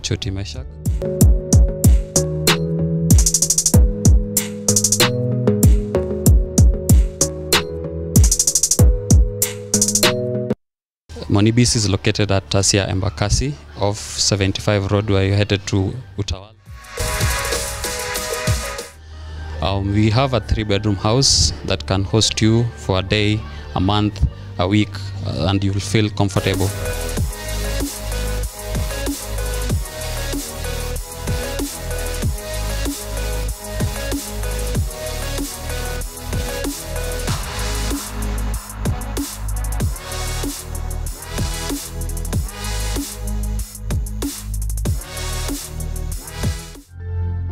Choti Meshak. Monibis is located at Tasia Embakasi off 75 Road where you headed to Utawala. We have a 3-bedroom house that can host you for a day, a month, a week, and you'll feel comfortable.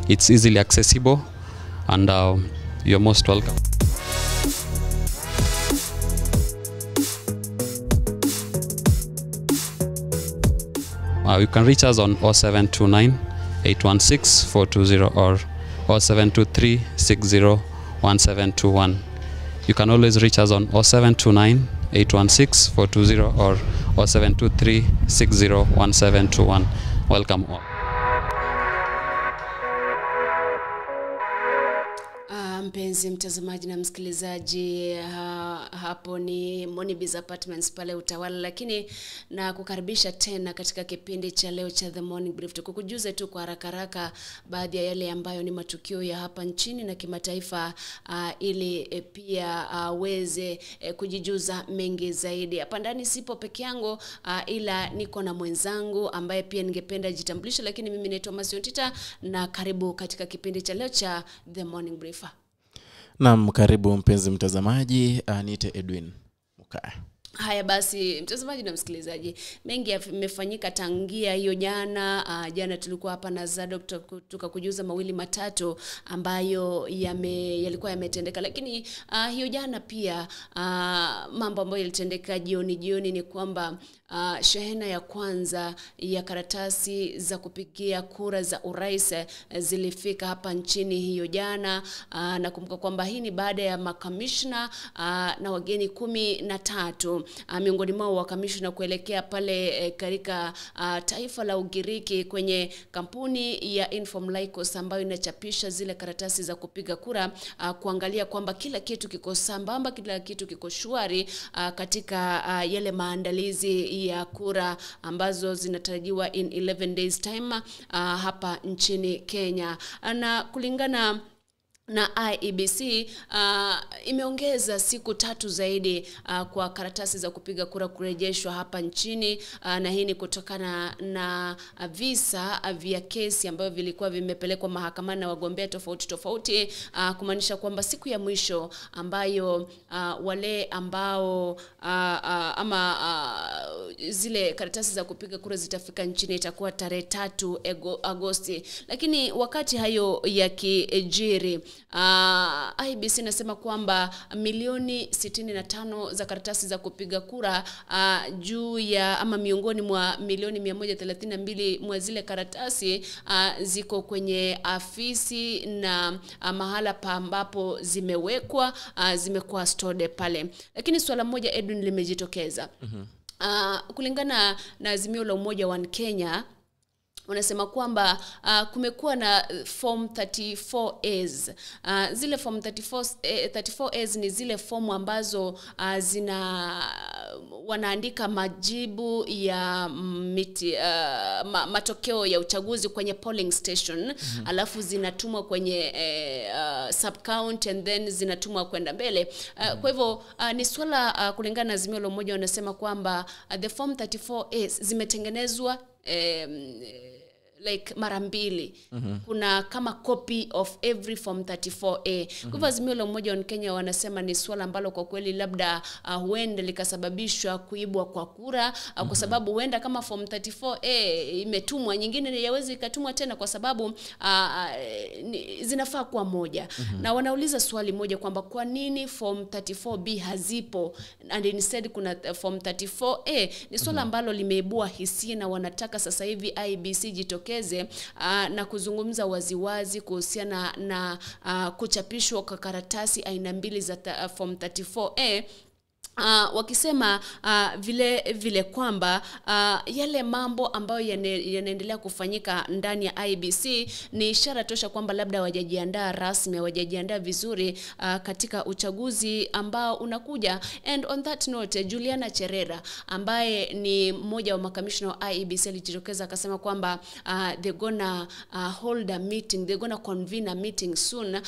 It's easily accessible, and you're most welcome. You can reach us on 0729 816 420 or 0723 60 1721. You can always reach us on 0729 816 420 or 0723 60 1721. Welcome all. Mpenzi mtazamaji na msikilizaji, hapo ni Monibis Apartments pale Utawala, lakini na kukaribisha tena katika kipindi cha leo cha The Morning Brief. Tukukujuze tu kwa haraka haraka baadhi ya yale ambayo ni matukio ya hapa nchini na kimataifa, ili pia uweze kujijuza mengi zaidi. Hapa ndani sipo peke yangu, ila niko na mwenzangu ambaye pia ningependa jitambulishe, lakini mimi naitwa Masiontita na karibu katika kipindi cha leo cha The Morning Brief. Naam, karibu mpenzi mtazamaji, niite Edwin Mukaya. Haya basi mtazamaji na msikilizaji, mengi yamefanyika tangia hiyo jana. Jana tulikuwa hapa na Zadok tukakujuza mawili matatu ambayo yalikuwa yametendeka, lakini hiyo jana pia mambo ambayo yalitendeka jioni ni kwamba shehena ya kwanza ya karatasi za kupigia kura za urais zilifika hapa nchini hiyo jana. Nakumbuka kwamba hii ni baada ya makamishna na wageni 13 miongoni mwao wa kamishna kuelekea pale katika taifa la Ugiriki kwenye kampuni ya Inform Lycos ambayo inachapisha zile karatasi za kupiga kura, kuangalia kwamba kila kitu kiko sambamba, kila kitu kiko shwari katika yale maandalizi ya kura ambazo zinatarajiwa in 11 days time hapa nchini Kenya. Na kulingana na IEBC imeongeza siku 3 zaidi kwa karatasi za kupiga kura kurejeshwa hapa nchini, na hii ni kutokana na visa vya kesi ambavyo vilikuwa vimepelekwa mahakamani na wagombea tofauti tofauti, kumaanisha kwamba siku ya mwisho ambayo wale ambao zile karatasi za kupiga kura zitafika nchini itakuwa tarehe 3 Agosti. Lakini wakati hayo yakijiri, IEBC nasema kwamba milioni 65 za karatasi za kupiga kura juu ya ama miongoni mwa milioni 132 mwa zile karatasi ziko kwenye afisi na mahala pa ambapo zimewekwa, zimekuwa stored pale. Lakini swala moja Edwin limejitokeza. Kulingana na Azimio la Umoja wa Kenya, wanasema kwamba kumekuwa na form 34As. Zile form 34As ni zile fomu ambazo zina wanaandika majibu ya matokeo ya uchaguzi kwenye polling station, alafu zinatumwa kwenye sub count and then zinatumwa kwenda mbele. Kwa hivyo ni swala kulingana na Azimio la Umoja wanasema kwamba the form 34As zimetengenezwa like mara mbili. Kuna kama copy of every form 34A. Kwa hivyo Azimio la Umoja wa Kenya wanasema ni swala ambalo kwa kweli labda huenda likasababishwa kuibwa kwa kura, kwa sababu huenda kama form 34A imetumwa, nyingine yawezi ikatumwa tena kwa sababu zinafaa kuwa moja. Na wanauliza swali moja kwamba kwa nini form 34B hazipo and instead kuna form 34A. Ni swala ambalo limeibua hisia na wanataka sasa hivi IEBC jitokeze na kuzungumza waziwazi kuhusiana na kuchapishwa kwa karatasi aina mbili za form 34A. Wakisema vile vile kwamba yale mambo ambayo yanaendelea kufanyika ndani ya IEBC ni ishara tosha kwamba labda hawajajiandaa rasmi, hawajajiandaa vizuri katika uchaguzi ambao unakuja. And on that note, Juliana Cherera ambaye ni mmoja wa makamishna wa IEBC alijitokeza akasema kwamba they're gonna hold a meeting, they're gonna convene a meeting soon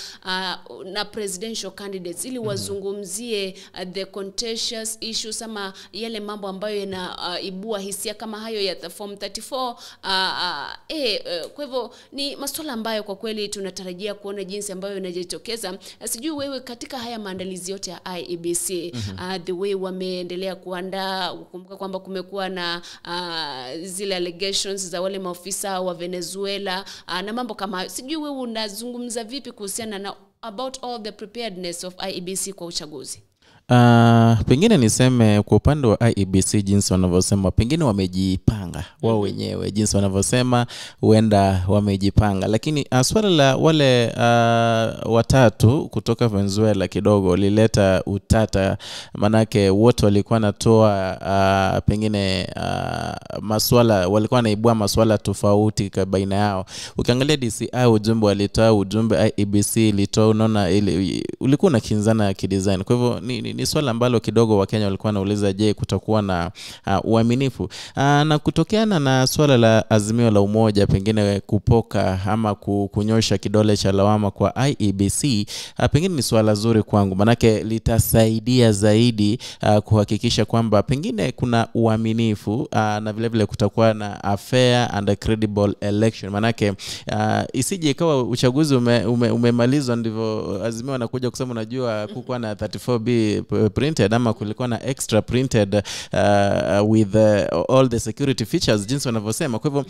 na presidential candidates ili wazungumzie the contentious issues ama yale mambo ambayo yanaibua hisia kama hayo ya the Form 34. Kwa hivyo ni masuala ambayo kwa kweli tunatarajia kuona jinsi ambayo yanajitokeza. Sijui wewe katika haya maandalizi yote ya IEBC, the way wameendelea kuandaa, kumbuka kwamba kumekuwa na zile allegations za wale maofisa wa Venezuela na mambo kama hayo. Sijui wewe unazungumza vipi kuhusiana na about all the preparedness of IEBC kwa uchaguzi? Pengine niseme kwa upande wa IEBC, jinsi wanavyosema, pengine wamejipanga wao wenyewe, jinsi wanavyosema huenda wamejipanga, lakini swala la wale watatu kutoka Venezuela kidogo lileta utata, manake wote walikuwa wanatoa pengine maswala, walikuwa wanaibua maswala tofauti baina yao. Ukiangalia DCI ujumbe walitoa, ujumbe IEBC ilitoa, unaona ulikuwa unakinzana kidesign. Kwa hivyo ni swala ambalo kidogo Wakenya walikuwa wanauliza, je, kutakuwa na uaminifu? Na kutokeana na swala la Azimio la Umoja pengine kupoka ama kunyosha kidole cha lawama kwa IEBC, pengine ni swala zuri kwangu, manake litasaidia zaidi kuhakikisha kwamba pengine kuna uaminifu na vile vile kutakuwa na a fair and a credible election, manake isije ikawa uchaguzi umemalizwa ndivyo Azimio wanakuja kusema unajua kukuwa na 34B printed ama kulikuwa na extra printed with all the security features jinsi wanavyosema. Kwa hivyo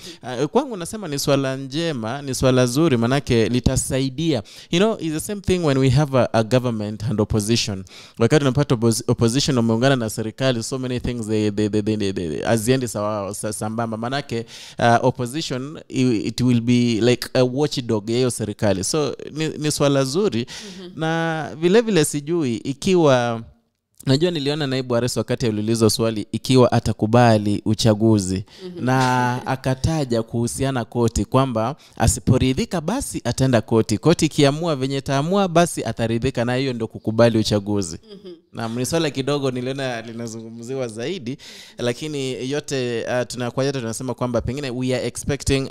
kwangu nasema ni swala njema, ni swala zuri, manake litasaidia. It's the same thing when we have a government and opposition. Wakati unapata opposition wameungana na serikali, so many things they haziendi sawa sambamba, manake opposition it will be like a watchdog ya hiyo serikali. So ni swala zuri. Na vile vile sijui ikiwa, najua niliona naibu wa rais wakati aliulizwa swali ikiwa atakubali uchaguzi, na akataja kuhusiana koti kwamba asiporidhika basi ataenda koti, koti ikiamua venye itaamua basi ataridhika, na hiyo ndio kukubali uchaguzi. Na ni swala kidogo niliona linazungumziwa zaidi, lakini yote kwa yote tunasema kwamba pengine we are expecting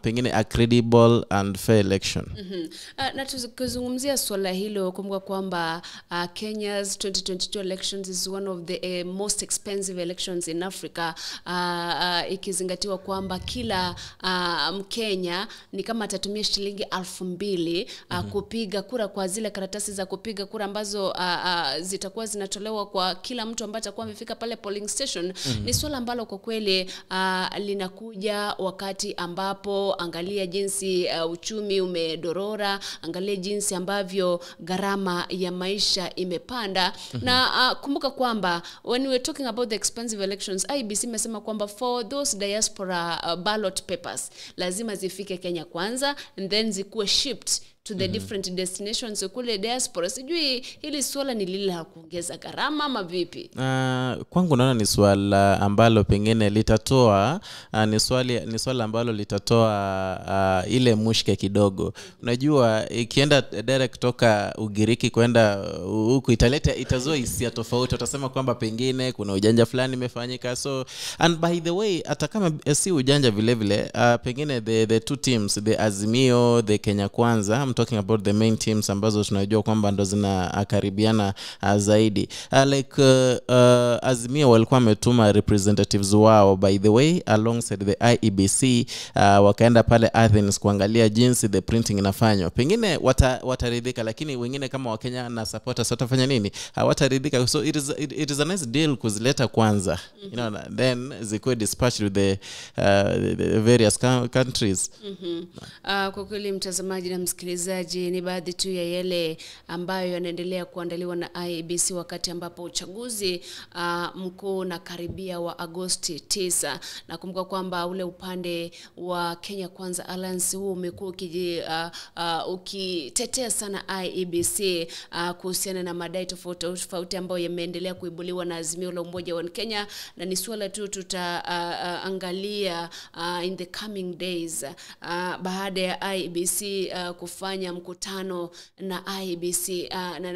pengine a credible and fair election. Na tukizungumzia swala hilo, kumbuka kwamba Kenya's 2022 elections is one of the most expensive elections in Africa, ikizingatiwa kwamba kila Mkenya ni kama atatumia shilingi 2,000 kupiga kura kwa zile karatasi za kupiga kura ambazo zitakuwa zinatolewa kwa kila mtu ambaye atakuwa amefika pale polling station. Ni swala ambalo kwa kweli linakuja wakati ambapo angalia jinsi uchumi umedorora, angalia jinsi ambavyo gharama ya maisha imepanda. Na kumbuka kwamba when we're talking about the expensive elections, IEBC imesema kwamba for those diaspora ballot papers lazima zifike Kenya kwanza and then zikuwe shipped to the different destinations kule diaspora. Sijui hili swala ni lile la kuongeza gharama ama vipi? Kwangu naona ni swala ambalo pengine litatoa ni swala ambalo litatoa ile mushke kidogo. Unajua ikienda direct kutoka Ugiriki kwenda huku itazua hisia tofauti. Utasema kwamba pengine kuna ujanja fulani imefanyika. So and by the way, hata kama si ujanja vile vile, pengine the two teams, the Azimio, the Kenya Kwanza, I'm talking about the main teams ambazo tunajua kwamba ndo zinakaribiana zaidi. Like Azimio walikuwa wametuma representatives wao, by the way, alongside the IEBC, wakaenda pale Athens kuangalia jinsi the printing inafanywa. Pengine wataridhika, lakini wengine kama Wakenya na supporters watafanya nini? Hawataridhika. So it is a nice deal kuzileta kwanza, then zikuwe dispatched with the various countries. Kwa kweli mtazamaji na msikilizaji, msikilizaji, ni baadhi tu ya yale ambayo yanaendelea kuandaliwa na IEBC wakati ambapo uchaguzi mkuu na karibia wa Agosti 9. Nakumbuka kwamba ule upande wa Kenya Kwanza Alliance huu umekuwa ukitetea sana IEBC kuhusiana na madai tofauti tofauti ambayo yameendelea kuibuliwa na Azimio la Umoja wa Kenya, na ni suala tu tutaangalia in the coming days baada ya IEBC kufanya mkutano na IEBC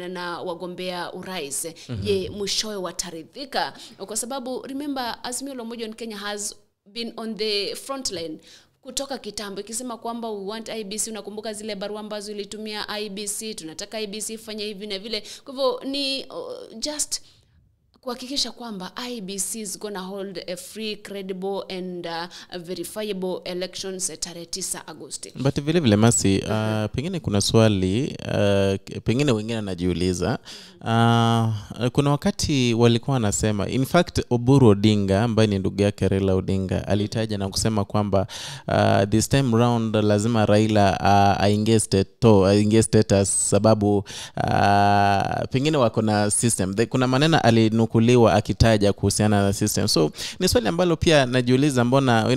na wagombea urais. Je, mwishowe wataridhika? Kwa sababu remember, Azimio la Umoja wa Kenya has been on the front line kutoka kitambo ikisema kwamba we want IEBC. Unakumbuka zile barua ambazo ilitumia IEBC, tunataka IEBC ifanye hivi na vile. Kwa hivyo ni just kuhakikisha kwamba IEBC is gonna hold a free, credible and verifiable elections tarehe 9 Agosti. But vile vile Masi, pengine kuna swali pengine wengine anajiuliza. Kuna wakati walikuwa wanasema, in fact Oburu Odinga ambaye ni ndugu yake Raila Odinga alitaja na kusema kwamba this time round lazima Raila aingie status, sababu pengine wako na system. Kuna maneno alinukuliwa akitaja kuhusiana na system. So ni swali ambalo pia najiuliza, mbona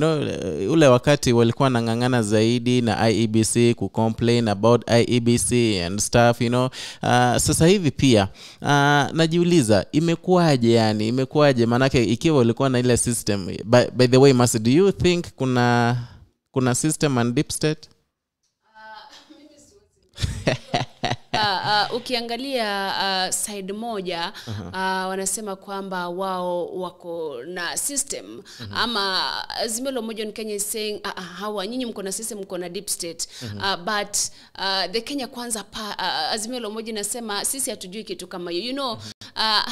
ule wakati walikuwa wanang'ang'ana zaidi na IEBC, ku complain about IEBC and stuff, sasa hivi pia najiuliza imekuwaje, yani imekuwaje? Manake ikiwa walikuwa na ile system, by the way Masi, do you think kuna system and deep state? Ukiangalia side moja, wanasema kwamba wao wako na system, ama Azimio la Umoja wa Kenya is saying hawa nyinyi mko na system, mko na deep state, but the Kenya Kwanza Azimio la Umoja inasema sisi hatujui kitu kama hiyo.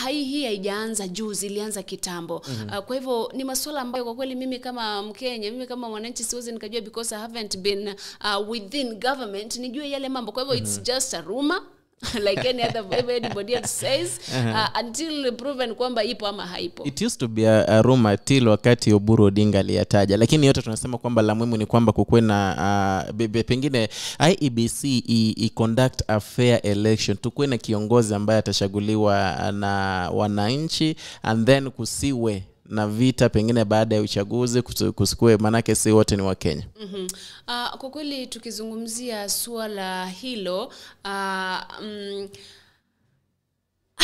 Hii haijaanza juzi, ilianza kitambo. Kwa hivyo ni masuala ambayo kwa kweli mimi kama Mkenya, mimi kama mwananchi siwezi nikajua, because I haven't been within government nijue yale mambo. Kwa hivyo it's just a rumor like any other anybody else says, until proven kwamba ipo ama haipo. It used to be a rumor till wakati Oburu Odinga aliyataja. Lakini yote tunasema kwamba la muhimu ni kwamba kukuwe na pengine IEBC i conduct a fair election, tukuwe na kiongozi ambaye atachaguliwa na wananchi, and then kusiwe na vita pengine baada ya uchaguzi, kusikue, manake si wote ni wa Kenya. Kwa kweli tukizungumzia suala hilo,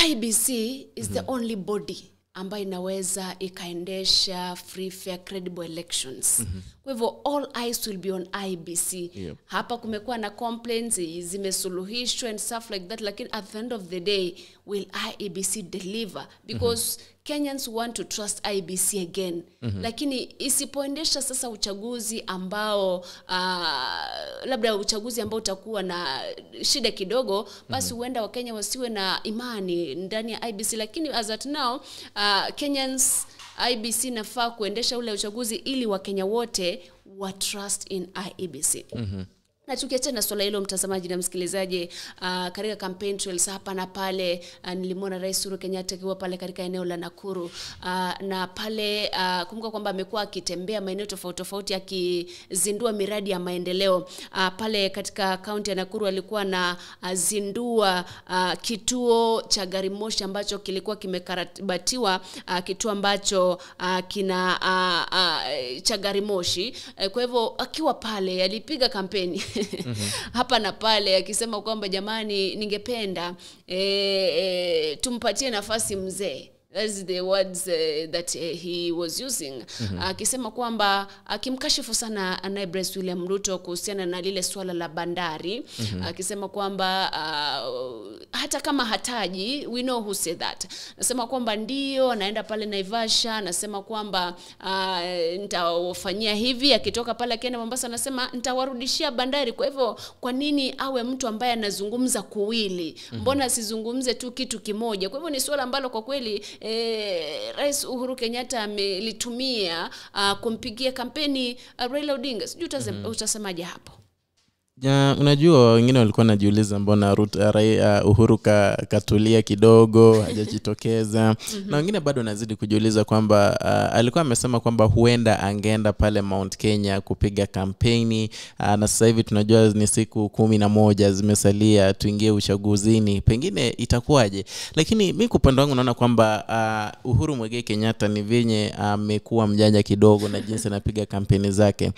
IEBC is the only body ambayo inaweza ikaendesha free, fair, credible elections. Kwa hivyo all eyes will be on IEBC. Hapa kumekuwa na complaints zimesuluhishwa and stuff like that, lakini at the end of the day will IEBC deliver? Because Kenyans want to trust IEBC again. Lakini isipoendesha sasa uchaguzi ambao labda uchaguzi ambao utakuwa na shida kidogo, basi huenda Wakenya wasiwe na imani ndani ya IEBC. Lakini as at now, Kenyans, IEBC nafaa kuendesha ule uchaguzi ili Wakenya wote wa trust in IEBC. Na tukiachana na swala hilo, mtazamaji na msikilizaji, katika campaign trails hapa na pale, nilimwona Rais Uhuru Kenyatta akiwa pale katika eneo la Nakuru, na pale kumbuka kwamba amekuwa akitembea maeneo tofauti tofauti akizindua miradi ya maendeleo. Pale katika kaunti ya Nakuru alikuwa na zindua kituo cha gari moshi ambacho kilikuwa kimekarabatiwa, kituo ambacho kina cha gari moshi. Kwa hivyo akiwa pale alipiga kampeni hapa na pale akisema kwamba jamani, ningependa tumpatie nafasi mzee. That's the words that he was using. Akisema kwamba akimkashifu sana naibu Rais William Ruto kuhusiana na lile swala la bandari, akisema kwamba hata kama hataji, we know who said that. Nasema kwamba ndio anaenda pale Naivasha, anasema kwamba nitawafanyia hivi, akitoka pale akienda Mombasa anasema nitawarudishia bandari. Kwa hivyo kwa nini awe mtu ambaye anazungumza kuwili? Mbona asizungumze tu kitu kimoja? Kwa hivyo ni swala ambalo kwa kweli Rais Uhuru Kenyatta amelitumia kumpigia kampeni Raila Odinga. Sijui utasemaje hapo. Ya, unajua wengine walikuwa najiuliza mbona Uhuru katulia kidogo, hajajitokeza. Na wengine bado wanazidi kujiuliza kwamba alikuwa amesema kwamba huenda angeenda pale Mount Kenya kupiga kampeni, na sasa hivi tunajua ni siku 11 zimesalia tuingie uchaguzini, pengine itakuwaje? Lakini mimi kwa upande wangu naona kwamba Uhuru Muigai Kenyatta ni venye amekuwa mjanja kidogo na jinsi anapiga kampeni zake.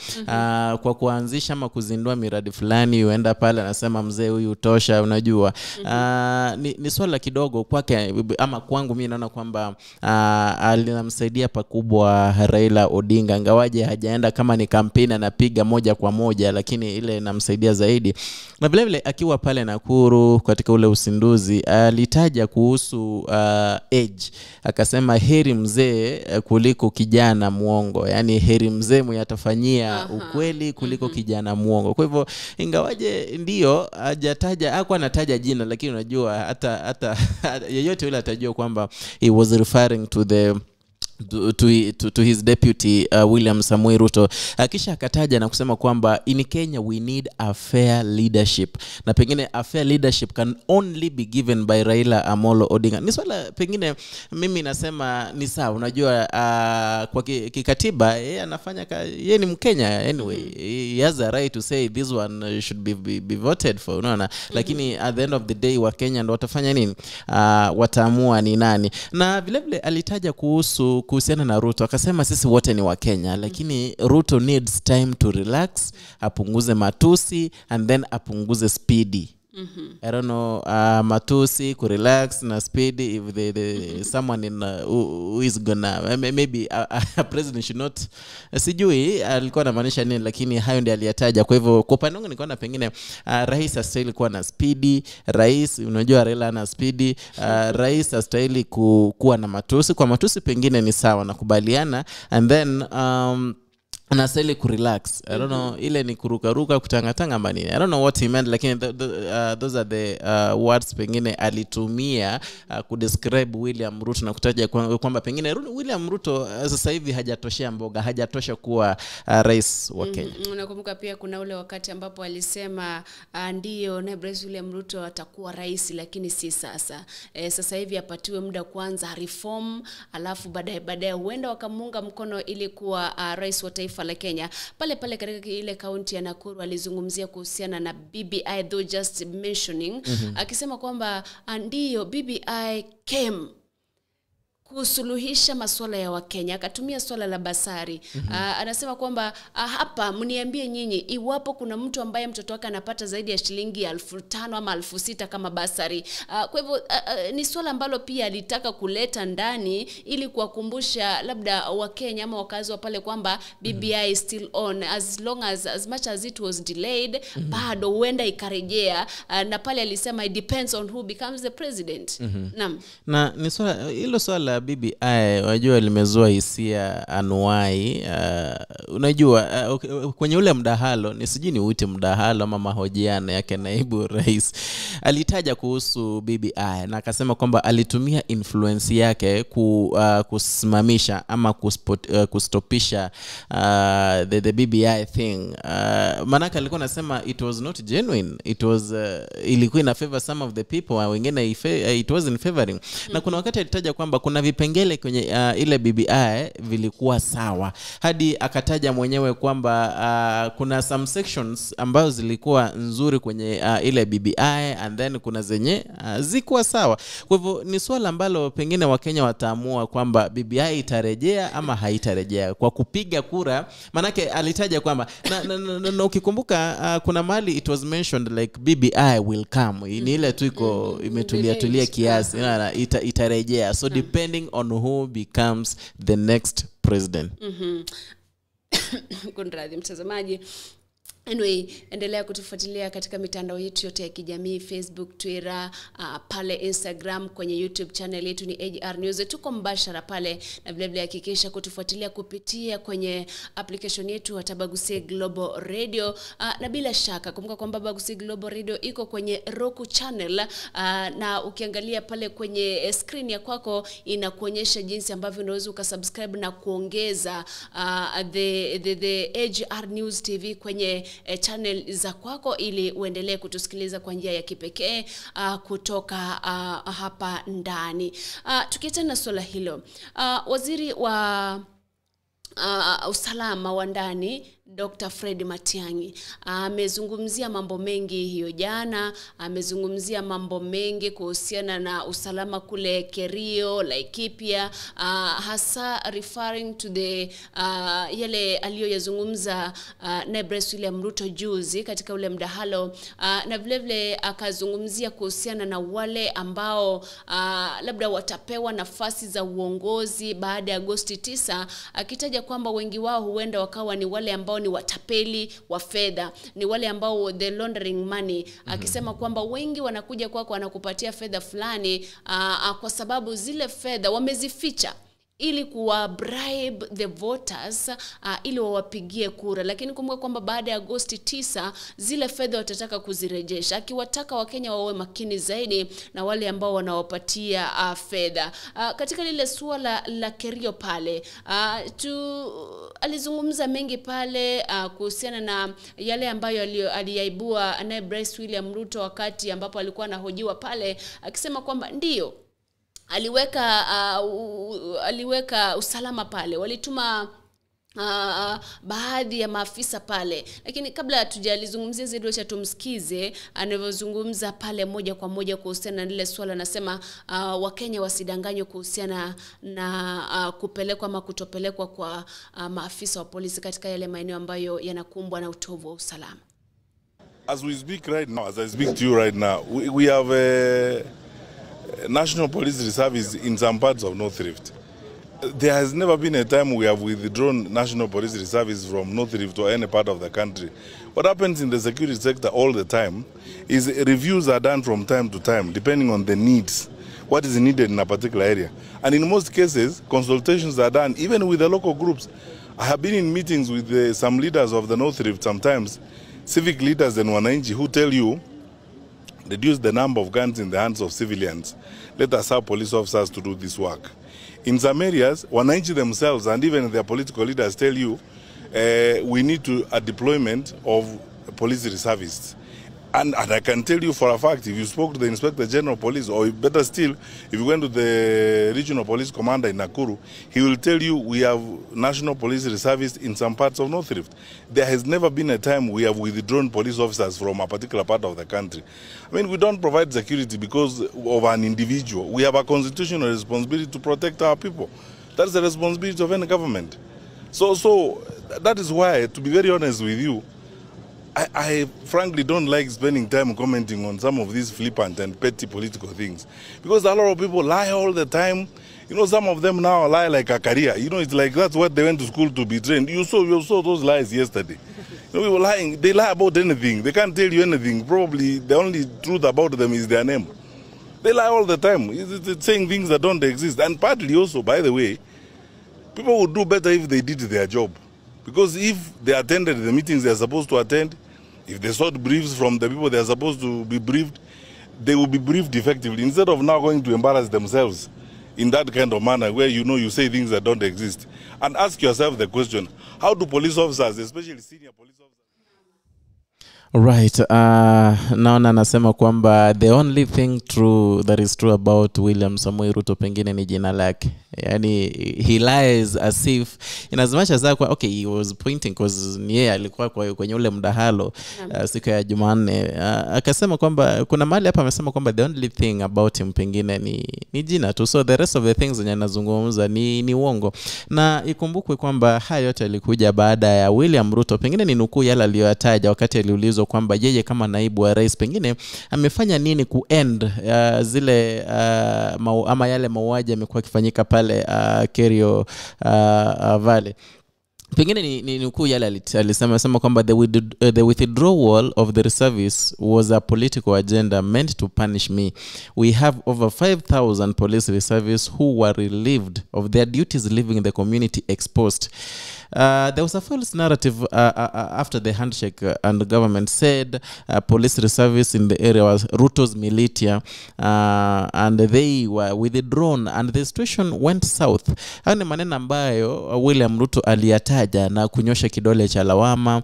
Kwa kuanzisha ama kuzindua miradi fulani, huenda pale anasema mzee huyu tosha, unajua. Ni swala kidogo kwake ama kwangu mimi naona kwamba alinamsaidia pakubwa Raila Odinga, ingawaje hajaenda kama ni kampeni anapiga moja kwa moja, lakini ile inamsaidia zaidi. Na vile vile akiwa pale Nakuru katika ule usinduzi alitaja kuhusu age, akasema heri mzee kuliko kijana muongo, yani heri mzee mwenye atafanyia ukweli kuliko kijana muongo. Kwa hivyo ingawaje ndio hajataja, hakuwa anataja jina, lakini unajua hata yeyote yule atajua kwamba he was referring to the to his deputy William Samoei Ruto. Kisha akataja na kusema kwamba in Kenya we need a fair leadership, na pengine a fair leadership can only be given by Raila Amolo Odinga. Ni swala pengine mimi nasema ni sawa, unajua kwa kikatiba yeye anafanya yeye ni Mkenya anyway, he has a right to say this one should be voted for, unaona. Lakini at the end of the day wa Kenya ndio watafanya nini, wataamua ni nani. Na vile vile alitaja kuhusiana na Ruto, akasema sisi wote ni wa Kenya, lakini Ruto needs time to relax, apunguze matusi and then apunguze speedy. I don't know, matusi, kurelax na speed, if the someone in who is gonna maybe a president should not, sijui alikuwa anamaanisha nini, lakini hayo ndiyo aliyataja. Kwa hivyo kwa upande wangu nikaona pengine rais astahili kuwa na speedy, rais unajua Raila ana speedy, rais astahili kuwa na matusi. Kwa matusi pengine ni sawa nakubaliana, and then anastahili kurelax. I don't know, ile ni kurukaruka kutangatanga ama nini, I don't know what he meant, lakini those are the words pengine alitumia kudescribe William Ruto na kutaja kwamba pengine William Ruto sasa hivi hajatoshea mboga, hajatosha kuwa rais wa Kenya. Unakumbuka pia kuna ule wakati ambapo alisema ndio naibu rais William Ruto atakuwa rais, lakini si sasa. Sasa hivi apatiwe muda kwanza reform, alafu baadaye huenda wakamunga mkono ili kuwa rais wa taifa la Kenya. Pale pale katika ile kaunti ya Nakuru alizungumzia kuhusiana na BBI, though just mentioning, akisema kwamba ndio BBI came kusuluhisha masuala ya Wakenya, akatumia swala la basari. Anasema kwamba hapa mniambie nyinyi iwapo kuna mtu ambaye mtoto wake anapata zaidi ya shilingi 5,000 ama 6,000 kama basari. Kwa hivyo ni swala ambalo pia alitaka kuleta ndani ili kuwakumbusha labda Wakenya ama wakazi wa pale kwamba BBI is still on, as long as much as it was delayed, bado huenda ikarejea. Na pale alisema it depends on who becomes the president. Naam. Na ni swala hilo, swala BBI unajua limezua hisia anuai. Unajua kwenye ule mdahalo, ni sijui ni uite mdahalo ama mahojiano yake naibu rais, alitaja kuhusu BBI na akasema kwamba alitumia influence yake kusimamisha ama kustopisha the BBI thing. Manake alikuwa anasema it was not genuine, it was ilikuwa ina favor some of the people, wengine it wasn't favoring. Na kuna wakati alitaja kwamba kuna vipengele kwenye ile BBI vilikuwa sawa, hadi akataja mwenyewe kwamba kuna some sections ambazo zilikuwa nzuri kwenye ile BBI and then kuna zenye zikuwa sawa. Kwa hivyo ni swala ambalo pengine Wakenya wataamua kwamba BBI itarejea ama haitarejea kwa kupiga kura. Manake alitaja kwamba na ukikumbuka kuna mahali it was mentioned like BBI will come, ni ile tu iko imetulia tulia kiasi, itarejea, so depending on who becomes the next president. Kunradhi mtazamaji. Anyway, endelea kutufuatilia katika mitandao yetu yote ya kijamii, Facebook, Twitter, pale Instagram, kwenye YouTube channel yetu ni AGR News. Tuko mbashara pale, na vile vile hakikisha kutufuatilia kupitia kwenye application yetu ya Bagusi Global Radio. Na bila shaka kumbuka kwamba Bagusi Global Radio iko kwenye Roku channel, na ukiangalia pale kwenye screen ya kwako inakuonyesha jinsi ambavyo unaweza ukasubscribe na kuongeza the AGR News TV kwenye channel za kwako ili uendelee kutusikiliza kwa njia ya kipekee kutoka hapa ndani. Tukiachana na swala hilo, waziri wa usalama wa ndani Dr. Fred Matiang'i amezungumzia mambo mengi hiyo jana. Amezungumzia mambo mengi kuhusiana na usalama kule Kerio, Laikipia, hasa referring to the yale aliyoyazungumza naibu rais William Ruto juzi katika ule mdahalo, na vile vile akazungumzia kuhusiana na wale ambao labda watapewa nafasi za uongozi baada ya Agosti 9, akitaja kwamba wengi wao huenda wakawa ni wale ambao ni watapeli wa fedha, ni wale ambao the laundering money. Akisema kwamba wengi wanakuja kwako wanakupatia fedha fulani kwa sababu zile fedha wamezificha ili kuwa bribe the voters ili wawapigie kura. Lakini kumbuka kwamba baada ya Agosti 9 zile fedha watataka kuzirejesha, akiwataka Wakenya wawe makini zaidi na wale ambao wanawapatia fedha. Katika lile suala la Kerio pale, alizungumza mengi pale kuhusiana na yale ambayo aliyaibua naibu rais William Ruto wakati ambapo alikuwa anahojiwa pale, akisema kwamba ndio aliweka usalama pale, walituma baadhi ya maafisa pale. Lakini kabla hatujalizungumzia zaidi, wacha tumsikize anavyozungumza pale moja kwa moja kuhusiana na lile swala. Anasema Wakenya wasidanganywe kuhusiana na kupelekwa ama kutopelekwa kwa maafisa wa polisi katika yale maeneo ambayo yanakumbwa na utovu wa usalama. As we speak right now, as I speak to you right now, we have a National Police Reserve in some parts of North Rift. There has never been a time we have withdrawn National Police Reserve from North Rift or any part of the country. What happens in the security sector all the time is reviews are done from time to time, depending on the needs, what is needed in a particular area. And in most cases, consultations are done even with the local groups. I have been in meetings with some leaders of the North Rift sometimes, civic leaders and wananchi, who tell you, reduce the number of guns in the hands of civilians. Let us have police officers to do this work. In some areas, wananchi themselves and even their political leaders tell you, we need a deployment of police reservists. And I can tell you for a fact, if you spoke to the Inspector General of Police, or better still, if you went to the Regional Police Commander in Nakuru, he will tell you we have National Police Reservists in some parts of North Rift. There has never been a time we have withdrawn police officers from a particular part of the country. I mean, we don't provide security because of an individual. We have a constitutional responsibility to protect our people. That's the responsibility of any government. So that is why, to be very honest with you, I frankly don't like spending time commenting on some of these flippant and petty political things, because a lot of people lie all the time. You know, some of them now lie like a career. You know, it's like that's what they went to school to be trained. You saw those lies yesterday. You know, people lying, they lie about anything. They can't tell you anything. Probably the only truth about them is their name. They lie all the time. It's saying things that don't exist. And partly also, by the way, people would do better if they did their job. Because if they attended the meetings they are supposed to attend, if they sought briefs from the people they are supposed to be briefed, they will be briefed effectively, instead of now going to embarrass themselves in that kind of manner where, you know, you say things that don't exist. And ask yourself the question, how do police officers, especially senior police officers... Right. Naona anasema kwamba the only thing true that is true about William Samoei Ruto pengine ni jina lake. Yani he lies as if, in as much as that, okay, he was pointing because ni yeye alikuwa kwenye ule mdahalo siku ya Jumanne. Akasema kwamba kuna mahali hapa amesema kwamba the only thing about him pengine ni jina tu, so the rest of the things zenye anazungumza ni uongo. Na ikumbukwe kwamba haya yote yalikuja baada ya William Ruto, pengine ni nukuu yale aliyoyataja wakati aliulizwa kwamba yeye kama naibu wa rais pengine amefanya nini ku end zile ama yale mauaji yamekuwa yakifanyika pale Kerio Valley. Pengine ni nukuu yale alisema kwamba the withdrawal of the reservists was a political agenda meant to punish me. We have over 5,000 police reservists who were relieved of their duties, leaving the community exposed. There was a false narrative after the handshake, and the government said police reservists in the area was Ruto's militia, and they were withdrawn and the situation went south. Hayo ni maneno ambayo William Ruto aliyataja alitaja na kunyosha kidole cha lawama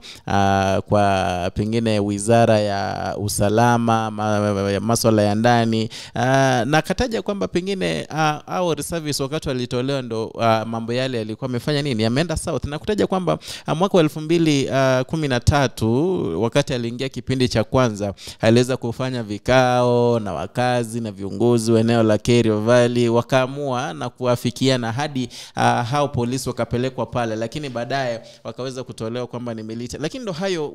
kwa pengine wizara ya usalama, masuala ya ndani, na akataja kwamba pengine au reservists wakati walitolewa ndo mambo yale yalikuwa amefanya nini, yameenda south, na kutaja kwamba mwaka wa 2013 wakati aliingia kipindi cha kwanza aliweza kufanya vikao na wakazi na viongozi wa eneo la Kerio Valley, wakaamua na kuafikiana hadi hao polisi wakapelekwa pale, lakini baadaye wakaweza kutolewa kwamba ni milita. Lakini ndo hayo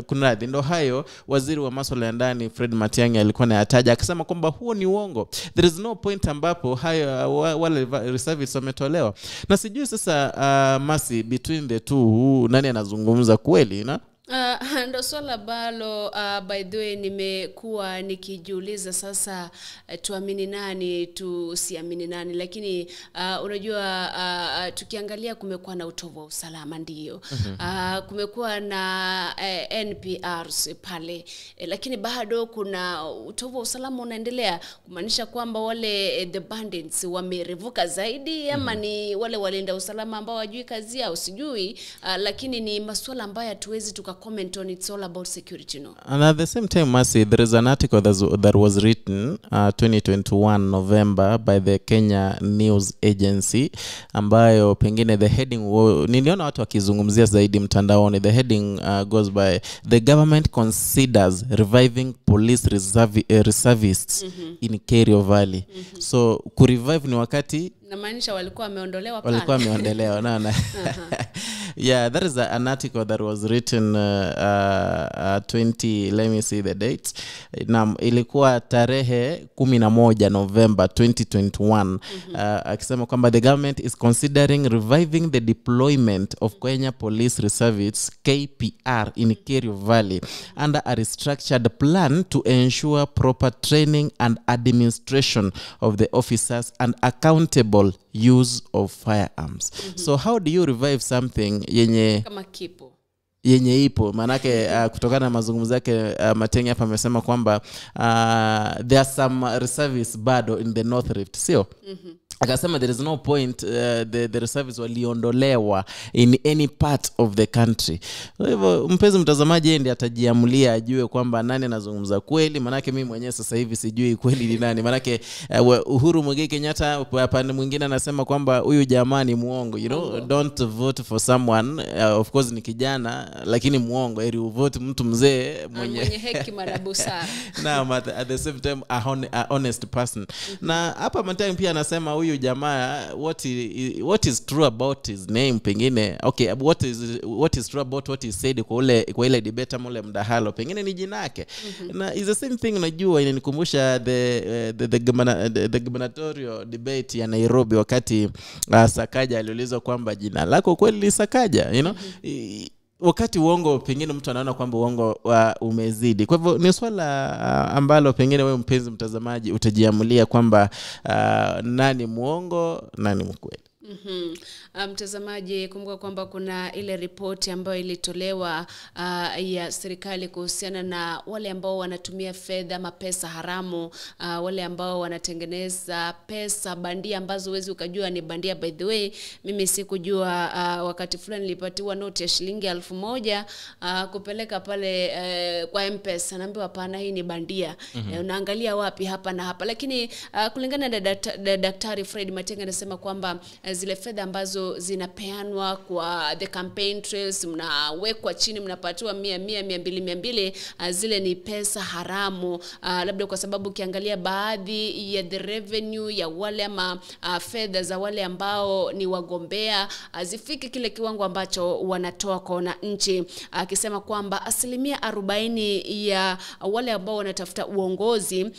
kunradhi, ndo hayo waziri wa masuala ya ndani Fred Matiang'i alikuwa anayataja akisema kwamba huo ni uongo, there is no point ambapo hayo wale reservists wametolewa. Na sijui sasa Masi, between the two nani anazungumza kweli na? Ndo swala ambalo by the way nimekuwa nikijiuliza sasa, tuamini nani tusiamini nani. Lakini unajua tukiangalia kumekuwa na utovu wa usalama, ndio. Kumekuwa na NPRs pale, lakini bado kuna utovu wa usalama unaendelea, kumaanisha kwamba wale the bandits wamerevuka zaidi ama ni wale walinda usalama ambao hawajui kazi yao, sijui. Lakini ni masuala ambayo hatuwezi tuka comment on. It's all about security, no? And at the same time, Mercy, there is an article that was written 2021 November by the Kenya News Agency, ambayo pengine the heading, niliona watu wakizungumzia zaidi mtandaoni. The heading goes by the government considers reviving police reservists in Kerio Valley. So kurevive ni wakati namaanisha walikuwa wameondolewa pale. Walikuwa wameondolewa, naona. Yeah, that is an article that was written 20, let me see the date. Naam, ilikuwa tarehe 11 November 2021. Akisema kwamba the government is considering reviving the deployment of Kenya Police Reservists KPR in Kerio Valley under a restructured plan to ensure proper training and administration of the officers and accountable use of firearms. So how do you revive something yenye kama kipo yenye ipo? Manake kutokana na mazungumzo yake Matiang'i hapa amesema kwamba there are some reservists bado in the North Rift, sio? Akasema there is no point the reservists waliondolewa in any part of the country. Kwa hivyo mpenzi mtazamaji yeye ndiye atajiamulia ajue kwamba nani anazungumza kweli, manake mimi mwenyewe sasa hivi sijui kweli ni nani. Manake Uhuru Muigai Kenyatta upande mwingine anasema kwamba huyu jamaa ni muongo, you know, don't vote for someone, of course ni kijana lakini muongo, heri uvote mtu mzee mwenye hekima na busara. Naam, at the same time a honest person. Na hapa Matiang'i pia anasema huyu jamaa what is true about his name pengine, okay, what is true about what he said kwa ile debate ama ule mdahalo pengine ni jina yake. Na is the same thing, unajua inanikumbusha the gubernatorial debate ya Nairobi wakati Sakaja aliulizwa kwamba jina lako kweli ni Sakaja, you know. Wakati uongo pengine mtu anaona kwamba uongo umezidi. Kwa hivyo ni swala ambalo pengine wewe mpenzi mtazamaji utajiamulia kwamba nani muongo nani mkweli. Mtazamaji, kumbuka kwamba kuna ile ripoti ambayo ilitolewa ya serikali kuhusiana na wale ambao wanatumia fedha ama pesa haramu, wale ambao wanatengeneza pesa bandia ambazo huwezi ukajua ni bandia. By the way, mimi sikujua, wakati fulani nilipatiwa noti ya shilingi 1000 kupeleka pale kwa M-Pesa, naambiwa hapana, hii ni bandia. Unaangalia wapi hapa na hapa. Lakini kulingana na Daktari Fred Matiang'i anasema kwamba zile fedha ambazo zinapeanwa kwa the campaign trails, mnawekwa chini, mnapatiwa 100 100 200 200, zile ni pesa haramu, labda kwa sababu ukiangalia baadhi ya the revenue ya wale ama fedha za wale ambao ni wagombea zifiki kile kiwango ambacho wanatoa kwa wananchi, akisema kwamba 40% ya wale ambao wanatafuta uongozi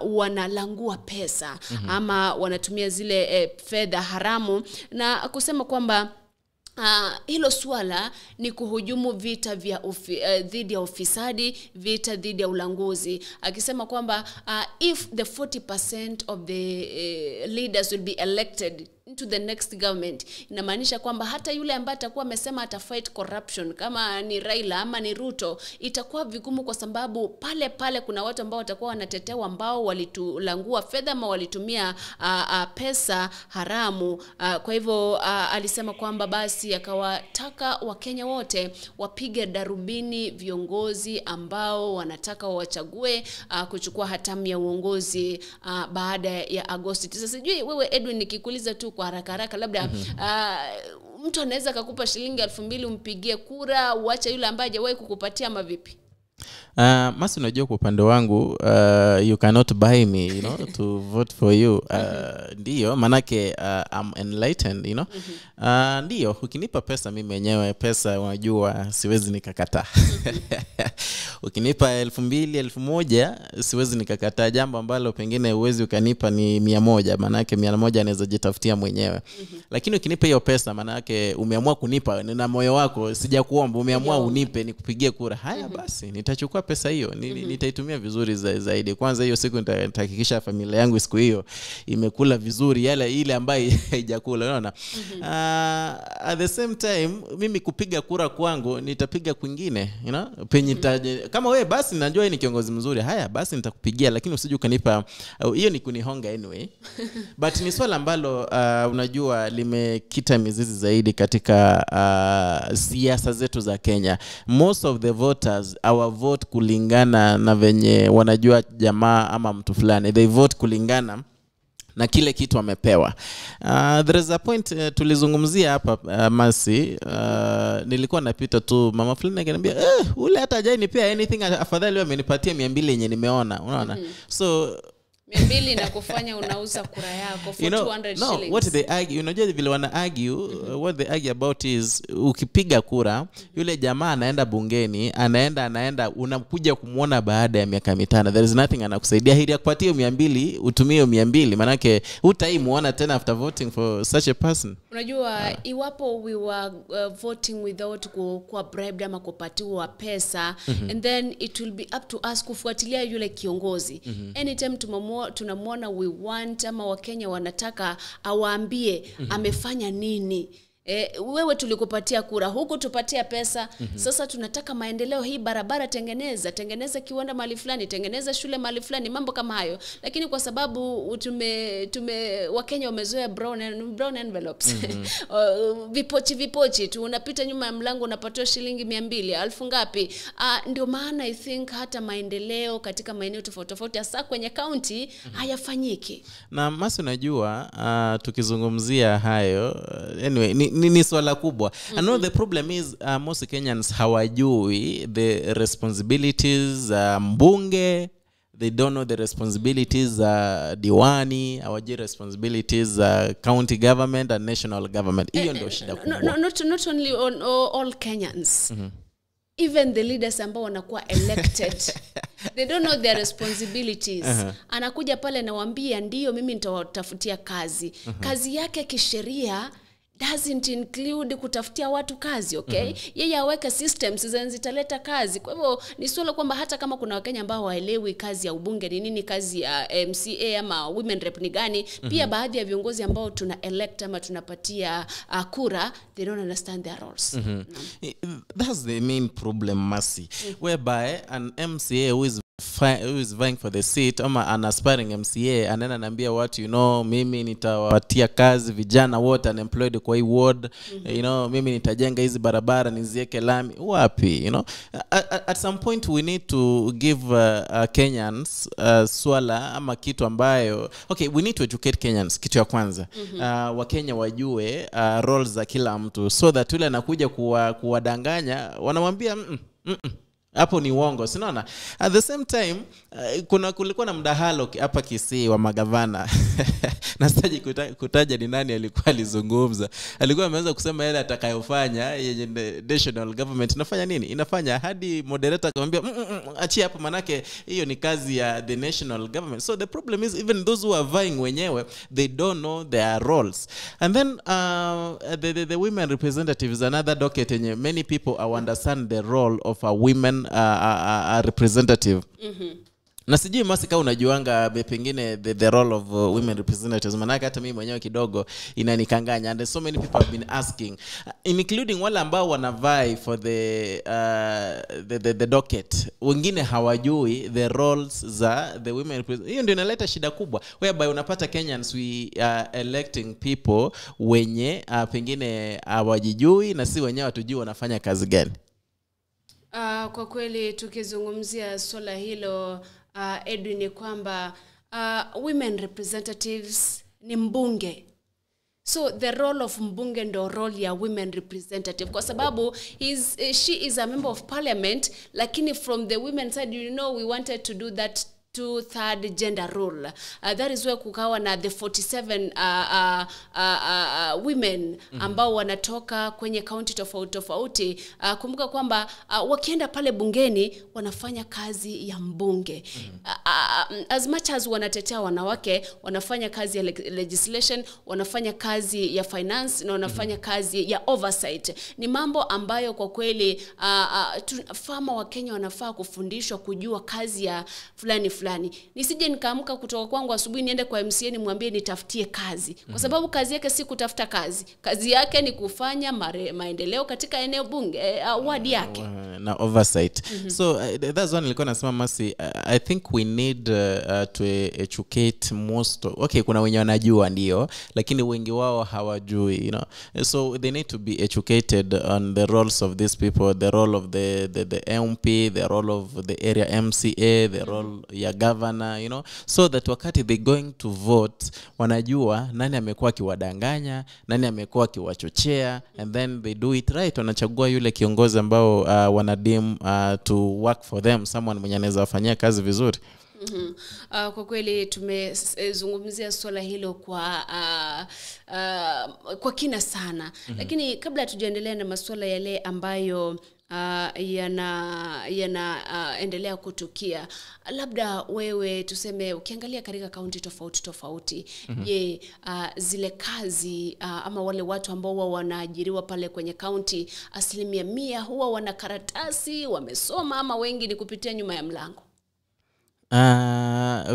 wanalangua pesa ama wanatumia zile fedha haramu, na kusema kwamba hilo swala ni kuhujumu vita vya dhidi ya ufisadi, vita dhidi ya ulanguzi, akisema kwamba if the 40% of the leaders will be elected into the next government, inamaanisha kwamba hata yule ambaye atakuwa amesema ata fight corruption, kama ni Raila ama ni Ruto, itakuwa vigumu, kwa sababu pale pale kuna watu ambao watakuwa wanatetewa ambao walitulangua fedha ama walitumia pesa haramu. Kwa hivyo alisema kwamba basi akawataka Wakenya wote wapige darubini viongozi ambao wanataka wachague kuchukua hatamu ya uongozi baada ya Agosti 9. Sijui wewe Edwin, nikikuuliza tu kwa haraka haraka, labda mtu anaweza akakupa shilingi 2000 umpigie kura, uache yule ambaye hajawahi kukupatia, ama vipi? Masi, unajua kwa upande wangu, you cannot buy me to vote for you. Ndiyo, manake I'm enlightened. Ndiyo, ukinipa pesa, mimi mwenyewe pesa unajua siwezi nikakataa. Ukinipa 2000, 1000, siwezi nikakataa. Jambo ambalo pengine huwezi ukanipa ni 100, manake 100 anaweza jitafutia mwenyewe. Lakini ukinipa hiyo pesa, manake umeamua kunipa na moyo wako, sijakuomba, umeamua unipe nikupigie kura. Haya basi, nitachukua pesa hiyo, nitaitumia vizuri zaidi. Kwanza hiyo siku nitahakikisha familia yangu siku hiyo imekula vizuri, yale ile ambayo haijakula, unaona. At the same time, mimi kupiga kura kwangu nitapiga kwingine, penye kama wewe basi najua wewe ni kiongozi mzuri, haya basi nitakupigia, lakini usije ukanipa hiyo, ni kunihonga anyway. But ni swala ambalo unajua limekita mizizi zaidi katika siasa zetu za Kenya. Most of the voters our vote kulingana na venye wanajua jamaa ama mtu fulani. They vote kulingana na kile kitu amepewa. There is a point tulizungumzia hapa, Masi, nilikuwa napita tu, mama fulani akaniambia, ule hata hajanipea anything, afadhali amenipatia 200 yenye nimeona, unaona. So 200 na kufanya unauza kura yako for 200 no, shillings. What they argue, unajua vile wana argue, what they argue about is ukipiga kura, yule jamaa anaenda bungeni, anaenda, unakuja kumuona baada ya miaka 5. There is nothing anakusaidia. Hili akupatie 200, utumie 200, manake hutaimuona tena after voting for such a person. Unajua iwapo we were voting without kuwa bribed ama kupatiwa pesa, and then it will be up to us kufuatilia yule kiongozi. Anytime tunamuona we want ama Wakenya wanataka awaambie amefanya nini. Wewe tulikupatia kura, huku tupatia pesa. Sasa tunataka maendeleo, hii barabara tengeneza kiwanda mahali fulani, tengeneza shule mahali fulani, mambo kama hayo. Lakini kwa sababu tume Wakenya wamezoea brown envelopes. Vipochi tu, unapita nyuma ya mlango unapatiwa shilingi 200, 1000 ngapi. Ndio maana I think hata maendeleo katika maeneo tofauti tofauti hasa kwenye county hayafanyiki. Na Masi, unajua tukizungumzia hayo, anyway ni swala kubwa. And the problem is most Kenyans hawajui the responsibilities mbunge, they don't know the responsibilities diwani, hawajui responsibilities county government and national government. Hiyo ndio shida kubwa. No, not only on all Kenyans. Even the leaders ambao wanakuwa elected, they don't know their responsibilities. Anakuja pale nawaambia ndio mimi nitawatafutia kazi. Kazi yake kisheria doesn't include kutafutia watu kazi, okay? Yeye aweke systems zitaleta kazi. Kwa hivyo ni swala kwamba hata kama kuna Wakenya ambao hawaelewi kazi ya ubunge ni nini, kazi ya MCA ama women rep ni gani, pia baadhi ya viongozi ambao tuna elect ama tunapatia kura, they don't understand their roles. That's the main problem, Masi, whereby an MCA who is vying for the seat ama an aspiring MCA anaenda anaambia watu, mimi nitawapatia kazi vijana wote unemployed kwa hii ward, mimi nitajenga hizi barabara nizieke lami. Wapi? At some point we need to give Kenyans swala ama kitu ambayo, okay, we need to educate Kenyans, kitu ya kwanza. Wakenya wajue roles za kila mtu, so that yule anakuja kuwadanganya wanamwambia hapo ni uongo, si unaona? At the same time, kulikuwa na mdahalo hapa Kisii wa magavana. Na sitaji kutaja ni nani alikuwa alizungumza. Alikuwa ameanza kusema yale atakayofanya yenye national government inafanya nini? Inafanya, hadi moderator akamwambia achia hapo, manake hiyo ni kazi ya the national government. So the problem is even those who are vying wenyewe, they don't know their roles. And then the women representative is another docket yenye many people understand the role of a women a representative. Na sijui Masi kama unajuanga pengine the role of women representatives, manake hata mimi mwenyewe kidogo inanikanganya, and so many people have been asking, including wale ambao wanavie for the docket. Wengine hawajui the roles za the women representatives. Hiyo ndio inaleta shida kubwa, whereby unapata Kenyans we are electing people wenye pengine hawajijui na si wenyewe hatujui wanafanya kazi gani. Kwa kweli tukizungumzia swala hilo, Edwin, ni kwamba women representatives ni mbunge. So the role of mbunge ndo role ya women representative, kwa sababu she is a member of parliament, lakini from the women side, we wanted to do that 2/3 gender rule. That is where kukawa na the 47 women ambao wanatoka kwenye county tofauti tofauti. Kumbuka kwamba wakienda pale bungeni wanafanya kazi ya mbunge. As much as wanatetea wanawake, wanafanya kazi ya legislation, wanafanya kazi ya finance na wanafanya kazi ya oversight. Ni mambo ambayo kwa kweli farmer wa Kenya wanafaa kufundishwa kujua kazi ya fulani fulani. Nisije nikaamka kutoka kwangu asubuhi niende kwa MCA nimwambie nitafutie kazi. Kwa sababu kazi yake si kutafuta kazi. Kazi yake ni kufanya maendeleo katika eneo bunge, wadi yake. Na oversight. So that's one nilikuwa nasema Masi, I think we need to educate most. Okay, kuna wenye wanajua ndio, lakini wengi wao hawajui, you know. So they need to be educated on the roles of these people, the role of the MP, the role of the area MCA, the role ya governor, you know, so that wakati they going to vote wanajua nani amekuwa akiwadanganya, nani amekuwa akiwachochea, and then they do it right. Wanachagua yule kiongozi ambao wanadeem to work for them, someone mwenye anaweza wafanyia kazi vizuri. Kwa kweli tumezungumzia swala hilo kwa kina sana. Lakini kabla hatujaendelea na masuala yale ambayo yanaendelea kutukia, labda wewe tuseme ukiangalia katika kaunti tofauti tofauti, je, zile kazi ama wale watu ambao huwa wanaajiriwa pale kwenye kaunti 100% huwa wana karatasi, wamesoma, ama wengi ni kupitia nyuma ya mlango?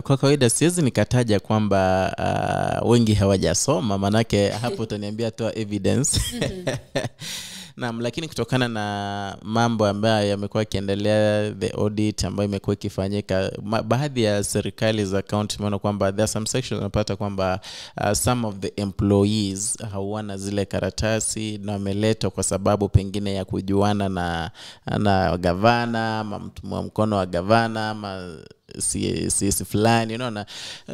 Kwa kawaida siwezi nikataja kwamba wengi hawajasoma, manake hapo utaniambia toa evidence. Naam, lakini kutokana na mambo ambayo yamekuwa yakiendelea, the audit ambayo imekuwa ikifanyika, baadhi ya serikali za county tumeona kwamba there are some sections unapata kwamba some of the employees hawana zile karatasi na wameletwa kwa sababu pengine ya kujuana na gavana ama mtu wa mkono wa gavana ama si fulani, unaona.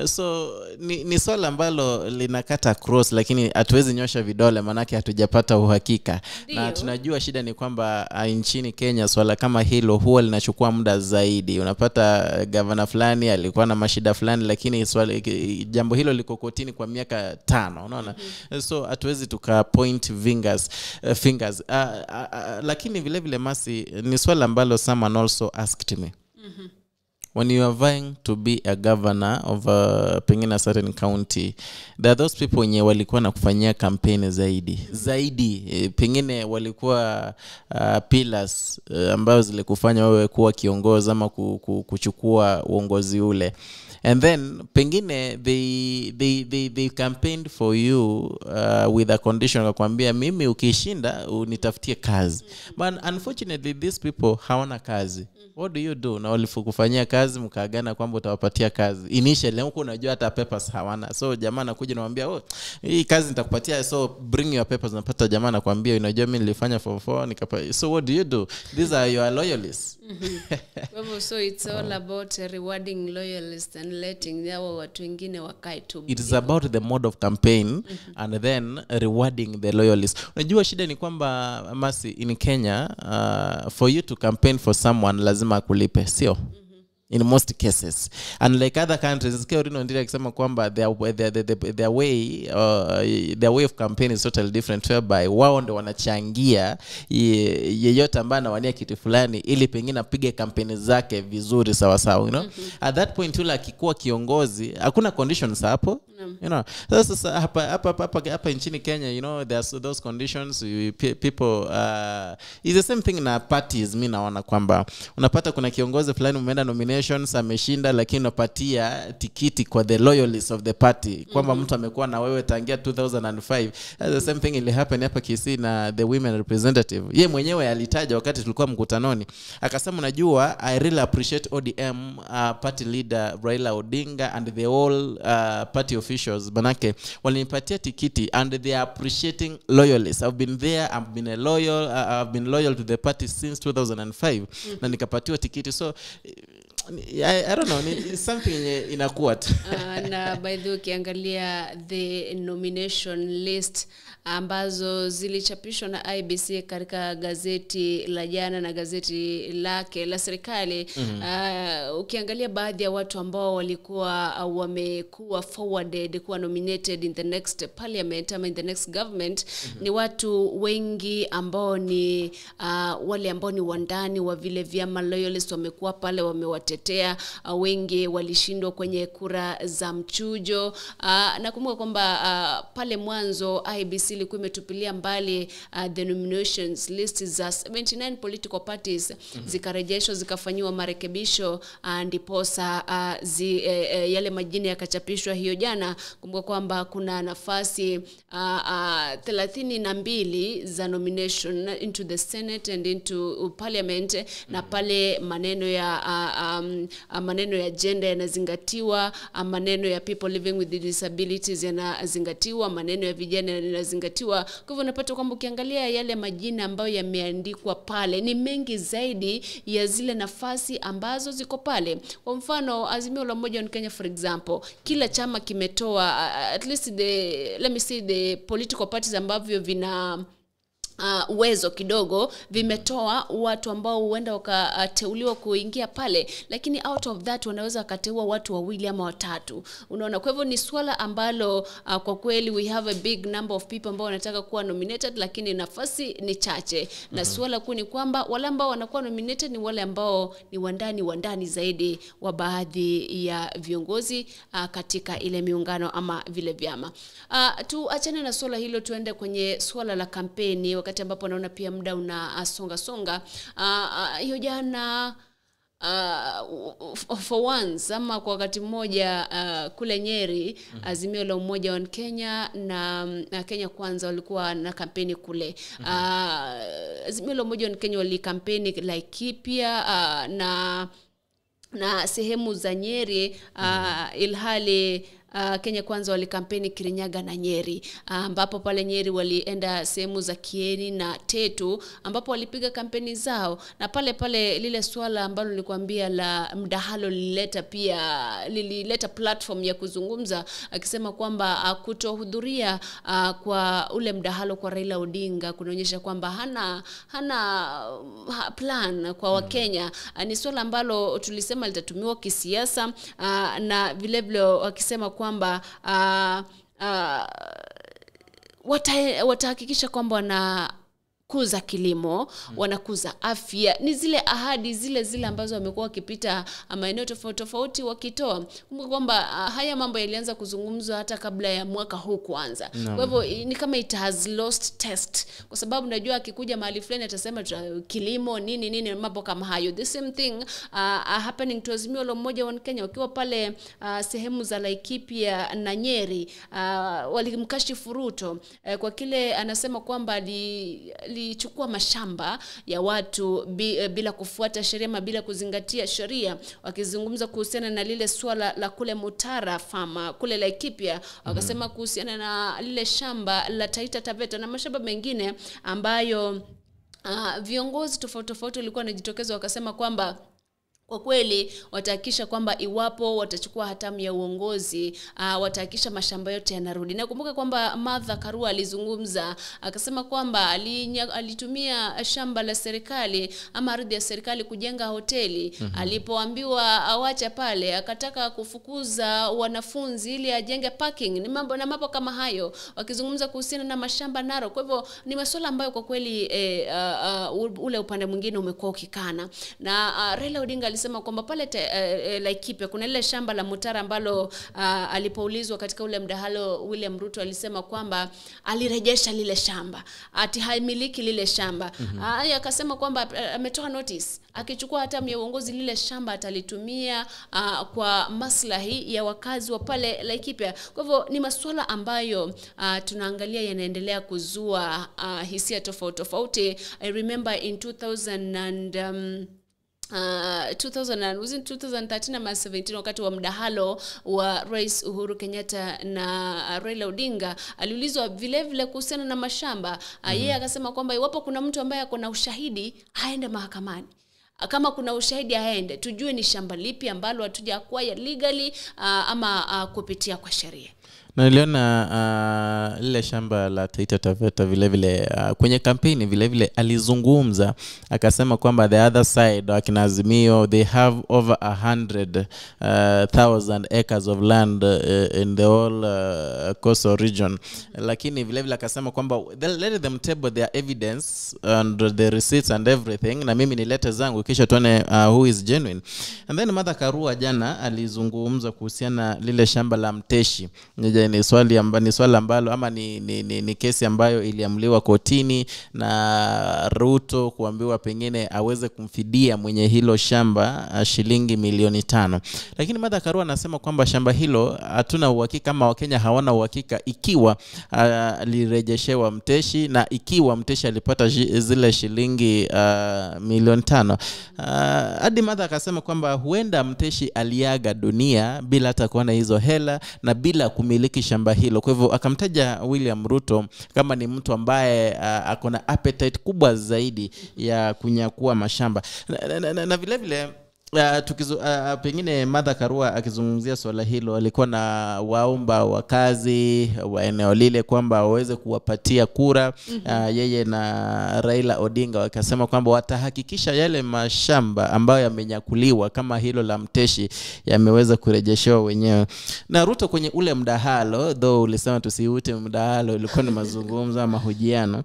So ni swala ambalo linakata cross, lakini hatuwezi nyosha vidole manake hatujapata uhakika. Na tunajua shida ni kwamba nchini Kenya swala kama hilo huwa linachukua muda zaidi. Unapata gavana fulani alikuwa na mashida fulani, lakini jambo hilo liko kotini kwa miaka 5, unaona. So hatuwezi tuka point fingers. Lakini vile vile Masi, ni swala ambalo someone also asked me. When you are vying to be a governor of pengine a certain county, there are those people wenye walikuwa na kufanyia campaign zaidi. Pengine walikuwa pillars ambazo zilikufanya wewe kuwa kiongozi ama kuchukua uongozi ule. And then pengine they campaigned for you with a condition, wakwambia mimi ukishinda unitafutie kazi. But unfortunately these people hawana kazi. What do you do? Na walikufanyia kazi mkaagana kwamba utawapatia kazi. Initially huko unajua hata papers hawana. So jamaa anakuja anamwambia, "Oh, hii kazi nitakupatia, so bring your papers." Unapata jamaa anakuambia, "Unajua mimi nilifanya form 4 nikapa." So what do you do? These are your loyalists. Well, so it's all about rewarding loyalists and letting hao watu wengine wakae tu. It is about the mode of campaign and then rewarding the loyalists. Unajua shida ni kwamba Masi, in Kenya for you to campaign for someone lazima akulipe, sio? In most cases, unlike other countries, Rino Ndiri akisema kwamba their way of campaign is totally different, whereby wao ndio wanachangia yeyote ambaye anawania kitu fulani ili pengine apige kampeni zake vizuri sawa sawa, you know. At that point yule akikuwa kiongozi hakuna conditions hapo, you know. Sasa hapa nchini Kenya, you know, there are those conditions people it's the same thing na parties. Mimi naona kwamba unapata kuna kiongozi fulani umeenda nomination nominations ameshinda, lakini unapatia tikiti kwa the loyalists of the party, kwamba mtu amekuwa na wewe tangia 2005. That's the same thing ili happen hapa Kisii na the women representative. Ye mwenyewe alitaja wakati tulikuwa mkutanoni, akasema unajua, I really appreciate ODM party leader Raila Odinga and the all party officials, manake walinipatia tikiti and they are appreciating loyalists. I've been there, I've been a loyal, I've been loyal to the party since 2005 na nikapatiwa tikiti. So I don't know, it's something yenye inakuwa tu. Na by the way, ukiangalia the nomination list ambazo zilichapishwa na IEBC katika gazeti la jana na gazeti lake la serikali, ukiangalia baadhi ya watu ambao walikuwa wamekuwa forwarded kuwa nominated in the next parliament ama in the next government, ni watu wengi ambao ni wale ambao ni wandani wa vile vyama, loyalists wamekuwa pale wamewatetea. Wengi walishindwa kwenye kura za mchujo. Nakumbuka kwamba pale mwanzo IEBC ilikuwa imetupilia mbali the nominations list za 79 political parties, zikarejeshwa zikafanyiwa marekebisho, ndiposa yale majina yakachapishwa hiyo jana. Kumbuka kwamba kuna nafasi 32 za nomination into the Senate and into Parliament, na pale maneno ya maneno ya gender yanazingatiwa, maneno ya people living with disabilities yanazingatiwa, maneno ya vijana yanazingatiwa. Kwa hivyo unapata kwamba ukiangalia yale majina ambayo yameandikwa pale ni mengi zaidi ya zile nafasi ambazo ziko pale. Kwa mfano Azimio la Umoja wa Kenya, for example, kila chama kimetoa at least the, let me see, the political parties ambavyo vina uwezo kidogo vimetoa watu ambao huenda wakateuliwa kuingia pale, lakini out of that wanaweza wakateua watu wawili ama watatu, unaona. Kwa hivyo ni swala ambalo kwa kweli we have a big number of people ambao wanataka kuwa nominated, lakini nafasi ni chache. Na swala kuu ni kwamba wale ambao wanakuwa nominated ni wale ambao ni wandani zaidi wa baadhi ya viongozi katika ile miungano ama vile vyama. Tuachane na swala hilo, tuende kwenye swala la kampeni, wakati ambapo naona pia muda unasonga songa. Hiyo jana for once ama kwa wakati mmoja kule Nyeri, Azimio la Umoja wa Kenya na Kenya Kwanza walikuwa na kampeni kule. Azimio la Umoja wa Kenya walikampeni Laikipia na sehemu za Nyeri, ilhali Kenya Kwanza walikampeni Kirinyaga na Nyeri, ambapo pale Nyeri walienda sehemu za Kieni na Tetu ambapo walipiga kampeni zao. Na pale pale lile swala ambalo nilikwambia la mdahalo lilileta pia lilileta platform ya kuzungumza, akisema kwamba kutohudhuria kwa ule mdahalo kwa Raila Odinga kunaonyesha kwamba hana plan kwa Wakenya. Ni swala ambalo tulisema litatumiwa kisiasa, na vile vile wakisema kwamba watahakikisha kwamba wanakuza kilimo, wanakuza afya. Ni zile ahadi zile ambazo wamekuwa wakipita maeneo tofauti tofauti wakitoa. Kumbuka kwamba haya mambo yalianza kuzungumzwa hata kabla ya mwaka huu kuanza. Kwa hivyo ni kama it has lost test, kwa sababu najua akikuja mahali fulani atasema kilimo nini nini, mambo kama hayo. The same thing happening to Azimio la Umoja wa Kenya wakiwa pale sehemu za Laikipia na Nyeri. Walimkashifu Ruto kwa kile anasema kwamba alichukua mashamba ya watu bila kufuata sheria, bila kuzingatia sheria. Wakizungumza kuhusiana na lile swala la kule Mutara Farm kule Laikipia, wakasema kuhusiana na lile shamba la Taita Taveta na mashamba mengine ambayo viongozi tofauti tofauti walikuwa wanajitokeza wakasema kwamba kwa kweli watahakikisha kwamba iwapo watachukua hatamu ya uongozi, watahakikisha mashamba yote yanarudi. Na kumbuka kwamba Martha Karua alizungumza akasema kwamba alitumia shamba la serikali ama ardhi ya serikali kujenga hoteli. Alipoambiwa awache pale akataka kufukuza wanafunzi ili ajenge parking. Ni mambo na mambo kama hayo, wakizungumza kuhusiana na mashamba Narok. Kwa hivyo ni masuala ambayo kwa kweli ule upande mwingine umekuwa ukikana. Na Raila Odinga alisema kwamba pale Laikipia kuna ile shamba la Mutara ambalo alipoulizwa katika ule mdahalo William Ruto alisema kwamba alirejesha lile shamba, ati haimiliki lile shamba. Akasema kwamba ametoa notice, akichukua hatamu ya uongozi lile shamba atalitumia kwa maslahi ya wakazi wa pale Laikipia. Kwa hivyo ni masuala ambayo tunaangalia yanaendelea kuzua hisia tofauti tofauti. I remember in 2013 ama 17 wakati wa mdahalo wa Rais Uhuru Kenyatta na Raila Odinga, aliulizwa vile vile kuhusiana na mashamba. Yeye akasema kwamba iwapo kuna mtu ambaye ako na ushahidi aende mahakamani. Kama kuna ushahidi aende, tujue ni shamba lipi ambalo hatuja acquire legally ama kupitia kwa sheria. Na niliona lile shamba la Taita Taveta vile vile kwenye kampeni vile vile alizungumza akasema kwamba the other side wakina Azimio, they have over 100,000 acres of land in the whole coastal region. Lakini vile vile akasema kwamba let them table their evidence and the receipts and everything, na mimi nilete zangu kisha tuone who is genuine. And then Martha Karua jana alizungumza kuhusiana lile shamba la Mteshi. Ni swali ambalo ama ni kesi ambayo iliamuliwa kotini na Ruto kuambiwa pengine aweze kumfidia mwenye hilo shamba shilingi milioni 5. Lakini Martha Karua anasema kwamba shamba hilo hatuna uhakika, kama Wakenya hawana uhakika ikiwa alirejeshewa Mteshi na ikiwa Mteshi alipata zile shilingi milioni 5. Hadi Martha akasema kwamba huenda Mteshi aliaga dunia bila hata kuona hizo hela na bila kumiliki shamba hilo. Kwa hivyo akamtaja William Ruto kama ni mtu ambaye akona appetite kubwa zaidi ya kunyakua mashamba. Na vile vile pengine Martha Karua akizungumzia swala hilo alikuwa na waomba wakazi wa eneo lile kwamba waweze kuwapatia kura yeye na Raila Odinga, wakasema kwamba watahakikisha yale mashamba ambayo yamenyakuliwa kama hilo la Mteshi yameweza kurejeshewa wenyewe. Na Ruto kwenye ule mdahalo, though ulisema tusiute mdahalo, ilikuwa ni mazungumzo ama mahojiano,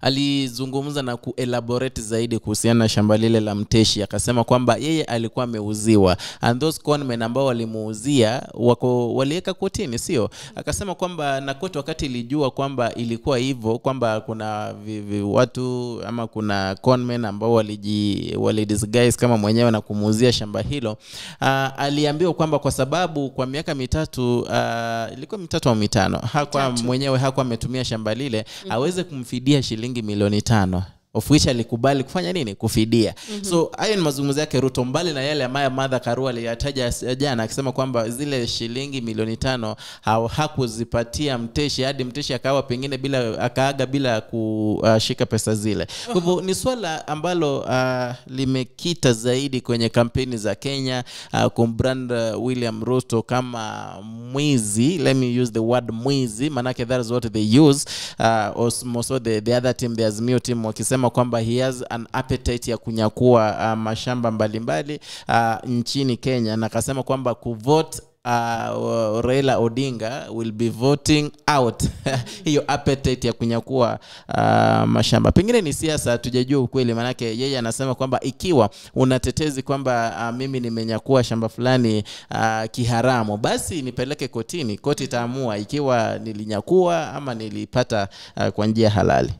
alizungumza na kuelaborate zaidi kuhusiana na shamba lile la Mteshi. Akasema kwamba yeye alikuwa ameuziwa and those conmen ambao walimuuzia wako waliweka kotini, sio? Akasema kwamba na koti wakati ilijua kwamba ilikuwa hivyo, kwamba kuna watu ama kuna conmen ambao wali disguise kama mwenyewe na kumuuzia shamba hilo, aliambiwa kwamba kwa sababu kwa miaka mitatu, ilikuwa 3 au 5, hakuwa mwenyewe hakuwa ametumia shamba lile, aweze kumfidia shilingi milioni 5, of which alikubali kufanya nini? Kufidia. So hayo ni mazungumzo yake Ruto, mbali na yale ambayo Martha Karua aliyataja jana akisema kwamba zile shilingi milioni 5 hakuzipatia Mteshi hadi Mteshi akawa pengine bila akaaga bila kushika pesa zile. Kwa hivyo ni swala ambalo limekita zaidi kwenye kampeni za Kenya, kumbrand William Ruto kama mwizi. Let me use the word mwizi, manake that is what they use. Also the other team, the Azimio team, wakisema kwamba he has an appetite ya kunyakua mashamba mbalimbali nchini Kenya, na akasema kwamba kuvote Raila Odinga will be voting out hiyo appetite ya kunyakua mashamba. Pengine ni siasa, tujajua ukweli, manake yeye anasema kwamba ikiwa unatetezi kwamba mimi nimenyakua shamba fulani kiharamu, basi nipeleke kotini, koti itaamua ikiwa nilinyakua ama nilipata kwa njia halali.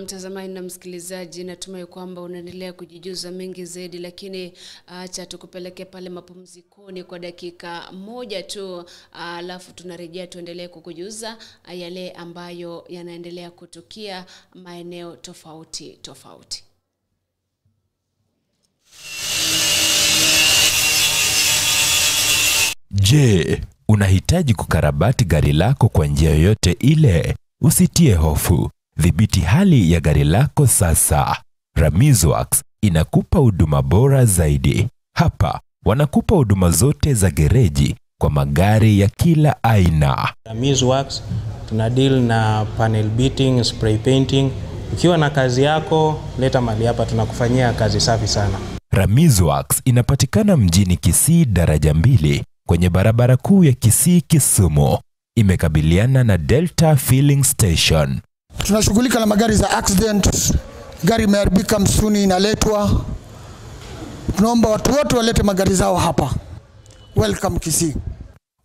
Mtazamaji na msikilizaji, natumai kwamba unaendelea kujijuza mengi zaidi, lakini acha tukupeleke pale mapumzikoni kwa dakika moja tu, alafu tunarejea tuendelee kukujuza yale ambayo yanaendelea kutukia maeneo tofauti tofauti. Je, unahitaji kukarabati gari lako kwa njia yoyote ile? Usitie hofu. Dhibiti hali ya gari lako sasa. Ramizworks inakupa huduma bora zaidi. Hapa wanakupa huduma zote za gereji kwa magari ya kila aina. Ramizworks tuna deal na panel beating, spray painting. Ukiwa na kazi yako, leta mali hapa, tunakufanyia kazi safi sana. Ramizworks inapatikana mjini Kisii, daraja 2, kwenye barabara kuu ya Kisii Kisumu. Imekabiliana na Delta Filling Station. Tunashughulika na magari za accident, gari imeharibika msuni inaletwa. Tunaomba watu wote walete magari zao hapa. Welcome Kisii.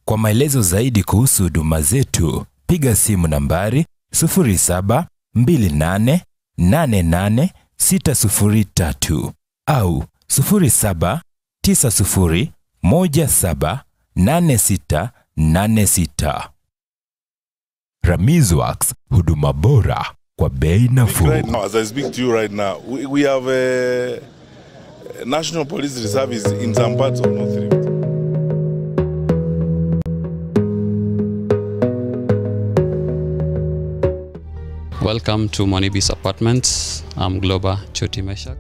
Kwa maelezo zaidi kuhusu huduma zetu, piga simu nambari 0728888603 au 0790178686. Ramizworks, huduma bora kwa bei nafuu. Right now, as I speak to you right now, we have a National Police Reserve in some parts of North Rift. Welcome to Monibis Apartments. I'm Globa Choti Meshak.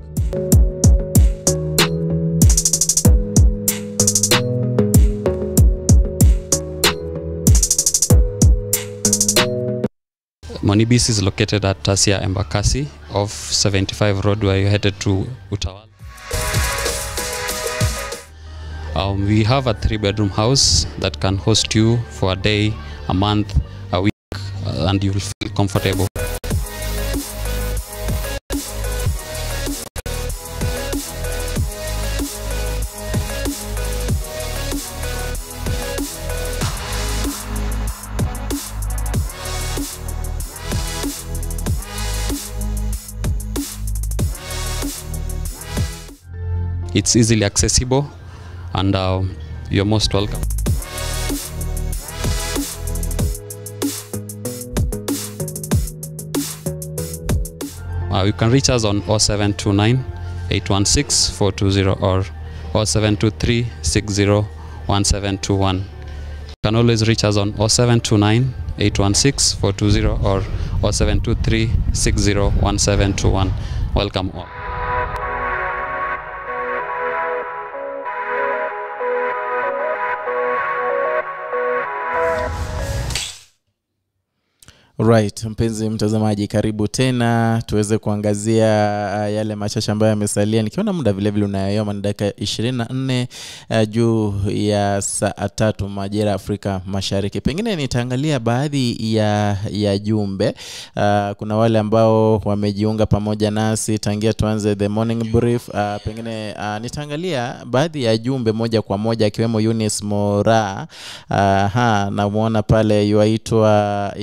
Monibis is located at Tasia Embakasi off 75 Road, where you're headed to Utawala. We have a 3-bedroom house that can host you for a day, a month, a week, and you'll feel comfortable. It's easily accessible, and you're most welcome. You can reach us on 0729 816 420 or 0723 60 1721. You can always reach us on 0729 816 420 or 0723 60 1721. Welcome all. Right, mpenzi mtazamaji, karibu tena tuweze kuangazia yale machache ambayo yamesalia. Nikiona muda vile vile unayoyoma ni dakika 24 juu ya saa 3 majira Afrika Mashariki. Pengine nitaangalia baadhi ya jumbe. Kuna wale ambao wamejiunga pamoja nasi tangia tuanze the morning brief. Pengine nitaangalia baadhi ya jumbe moja kwa moja, akiwemo Eunice Mora. Namuona pale yuaitwa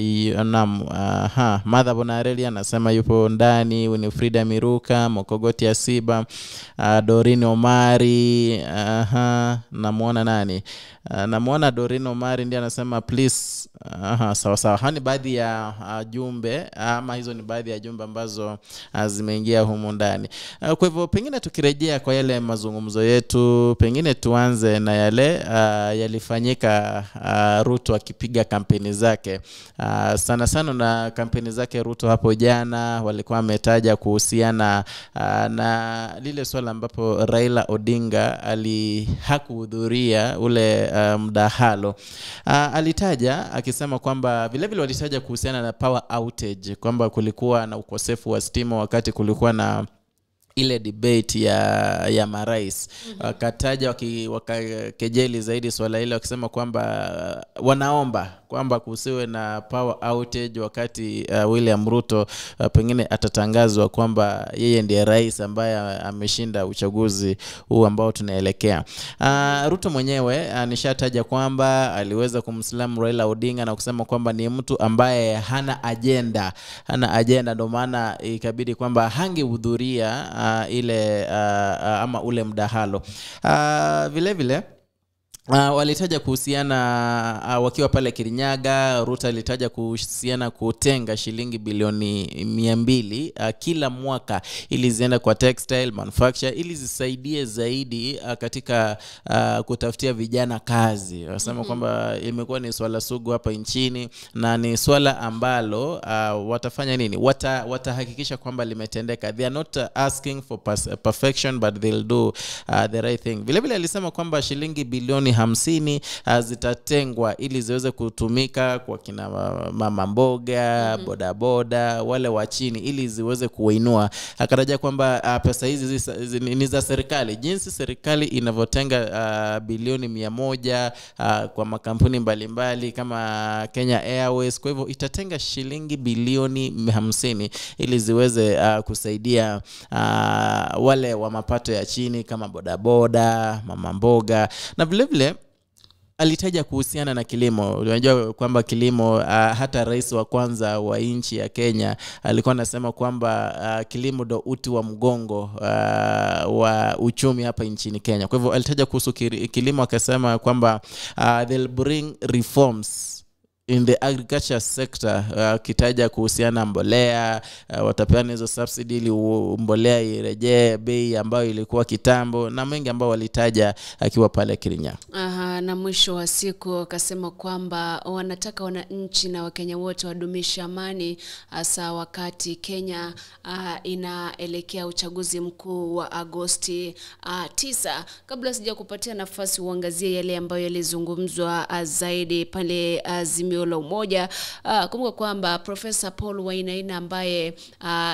Mother Bonarelli anasema yupo ndani, Winifrida Miruka, Mokogoti Asiba, Dorine Omari, namuona nani? Namuona Dorine Omari ndiye anasema please. Sawa sawa. Hani baadhi ya jumbe ama hizo ni baadhi ya jumbe ambazo zimeingia humu ndani. Kwa hivyo pengine tukirejea kwa yale mazungumzo yetu, pengine tuanze na yale yalifanyika Ruto akipiga kampeni zake. Sana sana na kampeni zake Ruto hapo jana walikuwa wametaja kuhusiana na lile swala ambapo Raila Odinga hakuhudhuria ule mdahalo. Alitaja akisema kwamba vile vile walitaja kuhusiana na power outage, kwamba kulikuwa na ukosefu wa stima wakati kulikuwa na ile debate ya marais. Wakataja wakakejeli zaidi swala hilo wakisema kwamba wanaomba kwamba kusiwe na power outage wakati William Ruto pengine atatangazwa kwamba yeye ndiye rais ambaye ameshinda uchaguzi huu ambao tunaelekea. Ruto mwenyewe nishataja kwamba aliweza kumslamu Raila Odinga na kusema kwamba ni mtu ambaye hana agenda, ndio maana ikabidi kwamba hangehudhuria ile ama ule mdahalo. Vile vile walitaja kuhusiana wakiwa pale Kirinyaga, Ruto alitaja kuhusiana kutenga shilingi bilioni 200 kila mwaka ili ziende kwa textile manufacture ili zisaidie zaidi katika kutafutia vijana kazi. Wasema kwamba imekuwa ni swala sugu hapa nchini na ni swala ambalo watafanya nini? Watahakikisha kwamba limetendeka. They are not asking for perfection but they'll do the right thing. Vile vile alisema kwamba shilingi bilioni 50 zitatengwa ili ziweze kutumika kwa kina mama mboga, bodaboda, wale wa chini, ili ziweze kuinua. Akataja kwamba pesa hizi ni za serikali, jinsi serikali inavyotenga bilioni 100 kwa makampuni mbalimbali kama Kenya Airways. Kwa hivyo itatenga shilingi bilioni 50 ili ziweze kusaidia wale wa mapato ya chini kama bodaboda, mama mboga. Na vile vile alitaja kuhusiana na kilimo. Unajua kwamba kilimo, hata rais wa kwanza wa nchi ya Kenya alikuwa anasema kwamba kilimo ndo uti wa mgongo wa uchumi hapa nchini Kenya. Kwa hivyo alitaja kuhusu kilimo, akasema kwamba they'll bring reforms in the agriculture sector, kitaja kuhusiana mbolea, watapeana hizo subsidy ili mbolea irejee bei ambayo ilikuwa kitambo, na mengi ambao walitaja akiwa pale Kirinyaga. Na mwisho wa siku akasema kwamba wanataka wananchi na Wakenya wote wadumishe amani, hasa wakati Kenya inaelekea uchaguzi mkuu wa Agosti 9. Kabla sijakupatia nafasi uangazie yale ambayo yalizungumzwa zaidi pale Azimio la Umoja, kumbuka kwamba Profesa Paul Wainaina ambaye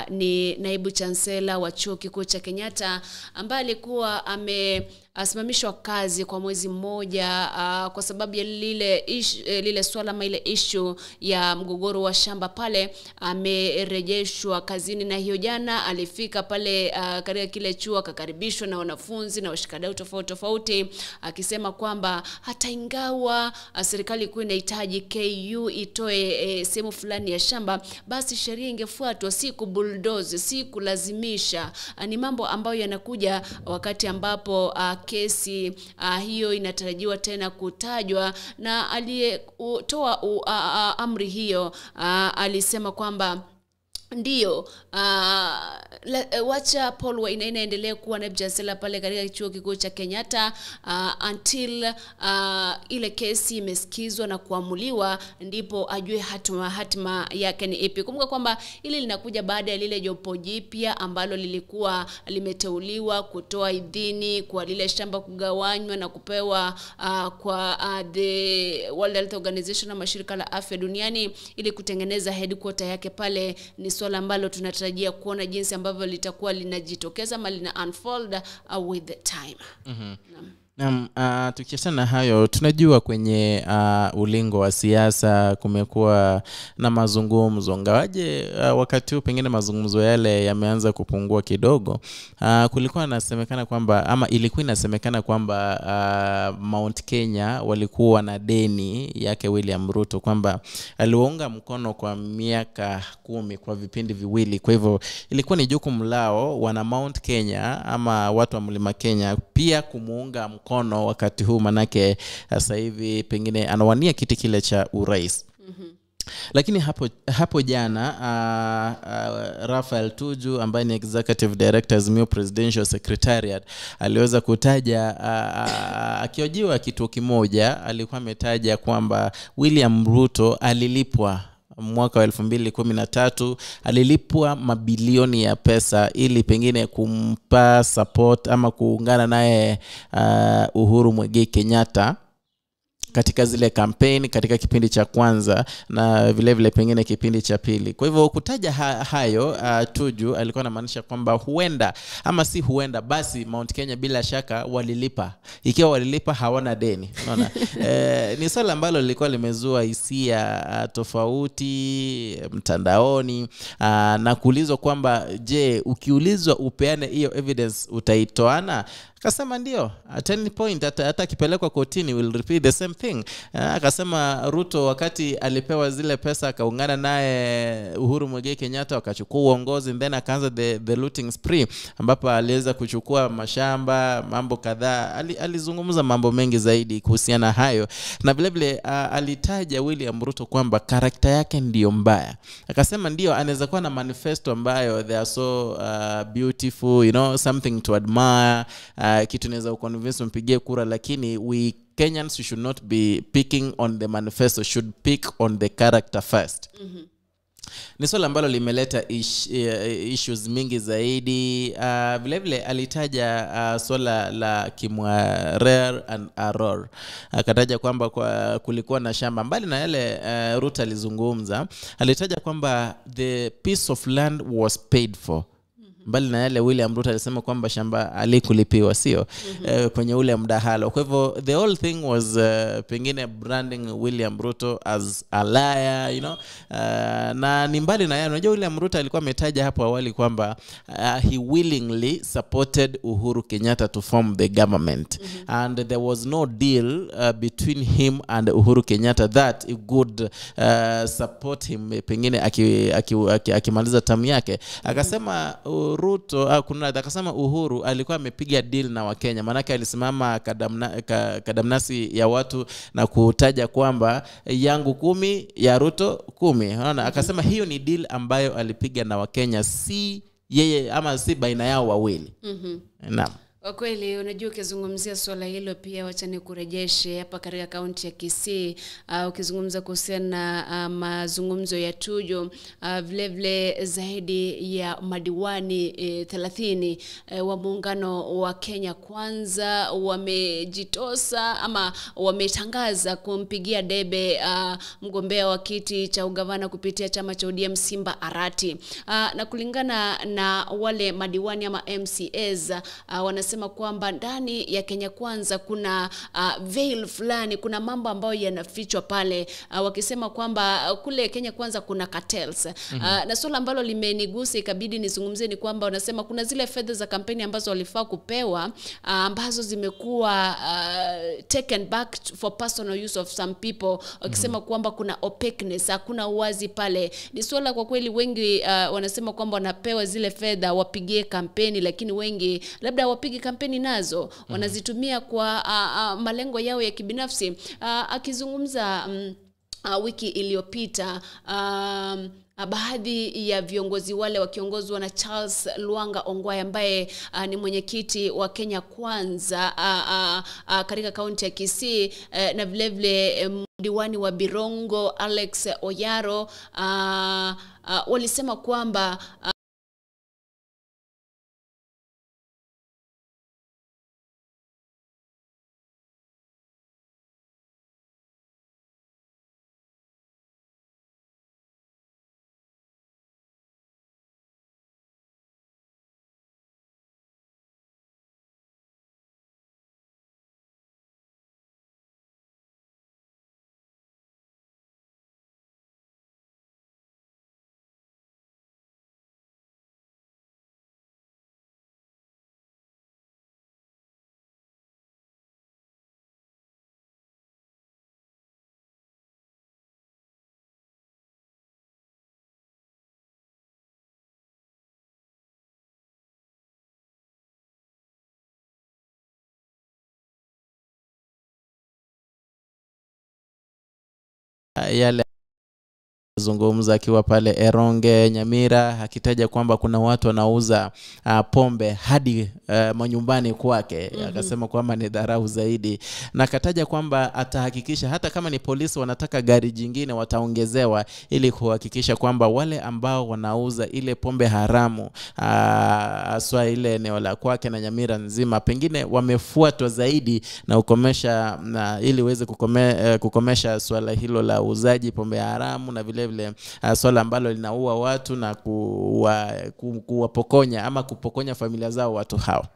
ni naibu chancellor wa Chuo Kikuu cha Kenyatta, ambaye alikuwa amesimamishwa kazi kwa mwezi mmoja kwa sababu ya lile swala ama ile issue ya mgogoro wa shamba pale, amerejeshwa kazini. Na hiyo jana alifika pale katika kile chuo, akakaribishwa na wanafunzi na washikadau tofauti tofauti, akisema kwamba hata ingawa serikali kuu inahitaji KU itoe sehemu fulani ya shamba, basi sheria ingefuatwa, si kubulldoze, si kulazimisha. Ni mambo ambayo yanakuja wakati ambapo kesi hiyo inatarajiwa tena kutajwa, na aliyetoa amri hiyo alisema kwamba ndiyo, wacha Paul Wainaina endelee kuwa naibu chancellor pale katika Chuo Kikuu cha Kenyatta until ile kesi imesikizwa na kuamuliwa, ndipo ajue hatima yake ni ipi. Kumbuka kwamba hili linakuja baada ya lile jopo jipya ambalo lilikuwa limeteuliwa kutoa idhini kwa lile shamba kugawanywa na kupewa kwa the World Health Organization na mashirika la afya duniani ili kutengeneza headquarter yake pale. Ni swala ambalo tunatarajia kuona jinsi ambavyo litakuwa linajitokeza ama lina unfold with the time. Naam, tukiachana na hayo, tunajua kwenye ulingo wa siasa kumekuwa na mazungumzo, ingawaje wakati huu pengine mazungumzo yale yameanza kupungua kidogo. Kulikuwa inasemekana kwamba, ama ilikuwa inasemekana kwamba Mount Kenya walikuwa na deni yake William Ruto, kwamba aliunga mkono kwa miaka 10 kwa vipindi viwili. Kwa hivyo ilikuwa ni jukumu lao wana Mount Kenya ama watu wa Mlima Kenya pia kumuunga mkono wakati huu, manake sasa hivi pengine anawania kiti kile cha urais. Lakini hapo jana Raphael Tuju ambaye ni Executive Director Azimio Presidential Secretariat aliweza kutaja, akiojiwa kituo kimoja, alikuwa ametaja kwamba William Ruto alilipwa mwaka wa 2013, alilipwa mabilioni ya pesa ili pengine kumpa support ama kuungana naye Uhuru Muigai Kenyatta katika zile campaign katika kipindi cha kwanza na vile vile pengine kipindi cha pili. Kwa hivyo kutaja hayo, Tuju alikuwa anamaanisha kwamba huenda ama si huenda, basi Mount Kenya bila shaka walilipa. Ikiwa walilipa hawana deni. Unaona? Ni swala ambalo lilikuwa limezua hisia tofauti mtandaoni, na kuulizwa kwamba je, ukiulizwa upeane hiyo evidence utaitoana? Akasema ndio, at any point hata akipelekwa kotini will repeat the same thing. Akasema Ruto wakati alipewa zile pesa akaungana naye Uhuru Muigai Kenyatta wakachukua uongozi, and then akaanza the looting spree ambapo aliweza kuchukua mashamba, mambo kadhaa. Alizungumza mambo mengi zaidi kuhusiana hayo, na vile vile alitaja William Ruto kwamba karakta yake ndiyo mbaya. Akasema ndio anaweza kuwa na manifesto ambayo they are so beautiful, you know, something to admire, kitu naweza kuconvince mpigie kura, lakini we Kenyans should not be picking on the manifesto, should pick on the character first. Ni swala ambalo limeleta issues mingi zaidi. Vile vile alitaja swala la Kimwarer and Aror. Akataja kwamba kulikuwa na shamba, mbali na yale Ruto alizungumza, alitaja kwamba the piece of land was paid for. Mbali na yale William Ruto alisema kwamba shamba alikulipiwa, sio kwenye ule mdahalo. Kwa hivyo the whole thing was pengine branding William Ruto as a liar, you know. Na ni mbali na yale, unajua William Ruto alikuwa ametaja hapo awali kwamba he willingly supported Uhuru Kenyatta to form the government. And there was no deal between him and Uhuru Kenyatta that he could support him pengine akimaliza term yake. Akasema Ruto akasema Uhuru alikuwa amepiga deal na Wakenya, manake alisimama kadamnasi ya watu na kutaja kwamba yangu 10 ya Ruto 10. Unaona, akasema hiyo ni deal ambayo alipiga na Wakenya, si yeye ama si baina yao wawili. Naam. Kwa kweli unajua ukizungumzia swala hilo pia wacha nikurejeshe hapa katika kaunti ya Kisii. Ukizungumza kuhusiana na mazungumzo ya Tuju, vile vile zaidi ya madiwani 30 wa muungano wa Kenya Kwanza wamejitosa ama wametangaza kumpigia debe mgombea wa kiti cha ugavana kupitia chama cha ODM Simba Arati. Na kulingana na wale madiwani ama MCAs, wanasema kwamba ndani ya Kenya Kwanza kuna veil fulani, kuna mambo ambayo yanafichwa pale, wakisema kwamba kule Kenya Kwanza kuna cartels. Na swala ambalo limenigusa ikabidi nizungumzie ni kwamba wanasema kuna zile fedha za kampeni ambazo walifaa kupewa, ambazo zimekuwa taken back for personal use of some people, wakisema kwamba kuna opaqueness, hakuna uwazi pale. Ni swala kwa kweli wengi wanasema kwamba wanapewa zile fedha wapigie kampeni, lakini wengi labda wapige kampeni nazo wanazitumia kwa malengo yao ya kibinafsi. Akizungumza wiki iliyopita, baadhi ya viongozi wale wakiongozwa na Charles Luanga Ongwae ambaye ni mwenyekiti wa Kenya Kwanza katika kaunti ya Kisii, na vile vile diwani wa Birongo Alex Oyaro, walisema kwamba yale zungumza akiwa pale Eronge Nyamira, akitaja kwamba kuna watu wanauza pombe hadi manyumbani kwake. Akasema kwamba ni dharau zaidi, na akataja kwamba atahakikisha hata kama ni polisi wanataka gari jingine wataongezewa, ili kuhakikisha kwamba wale ambao wanauza ile pombe haramu aswa ile eneo la kwake na Nyamira nzima pengine wamefuatwa zaidi na kukomesha, na ili uweze kukomesha swala hilo la uuzaji pombe haramu, na vile vile swala ambalo linaua watu na kuwapokonya ama kupokonya familia zao watu hao.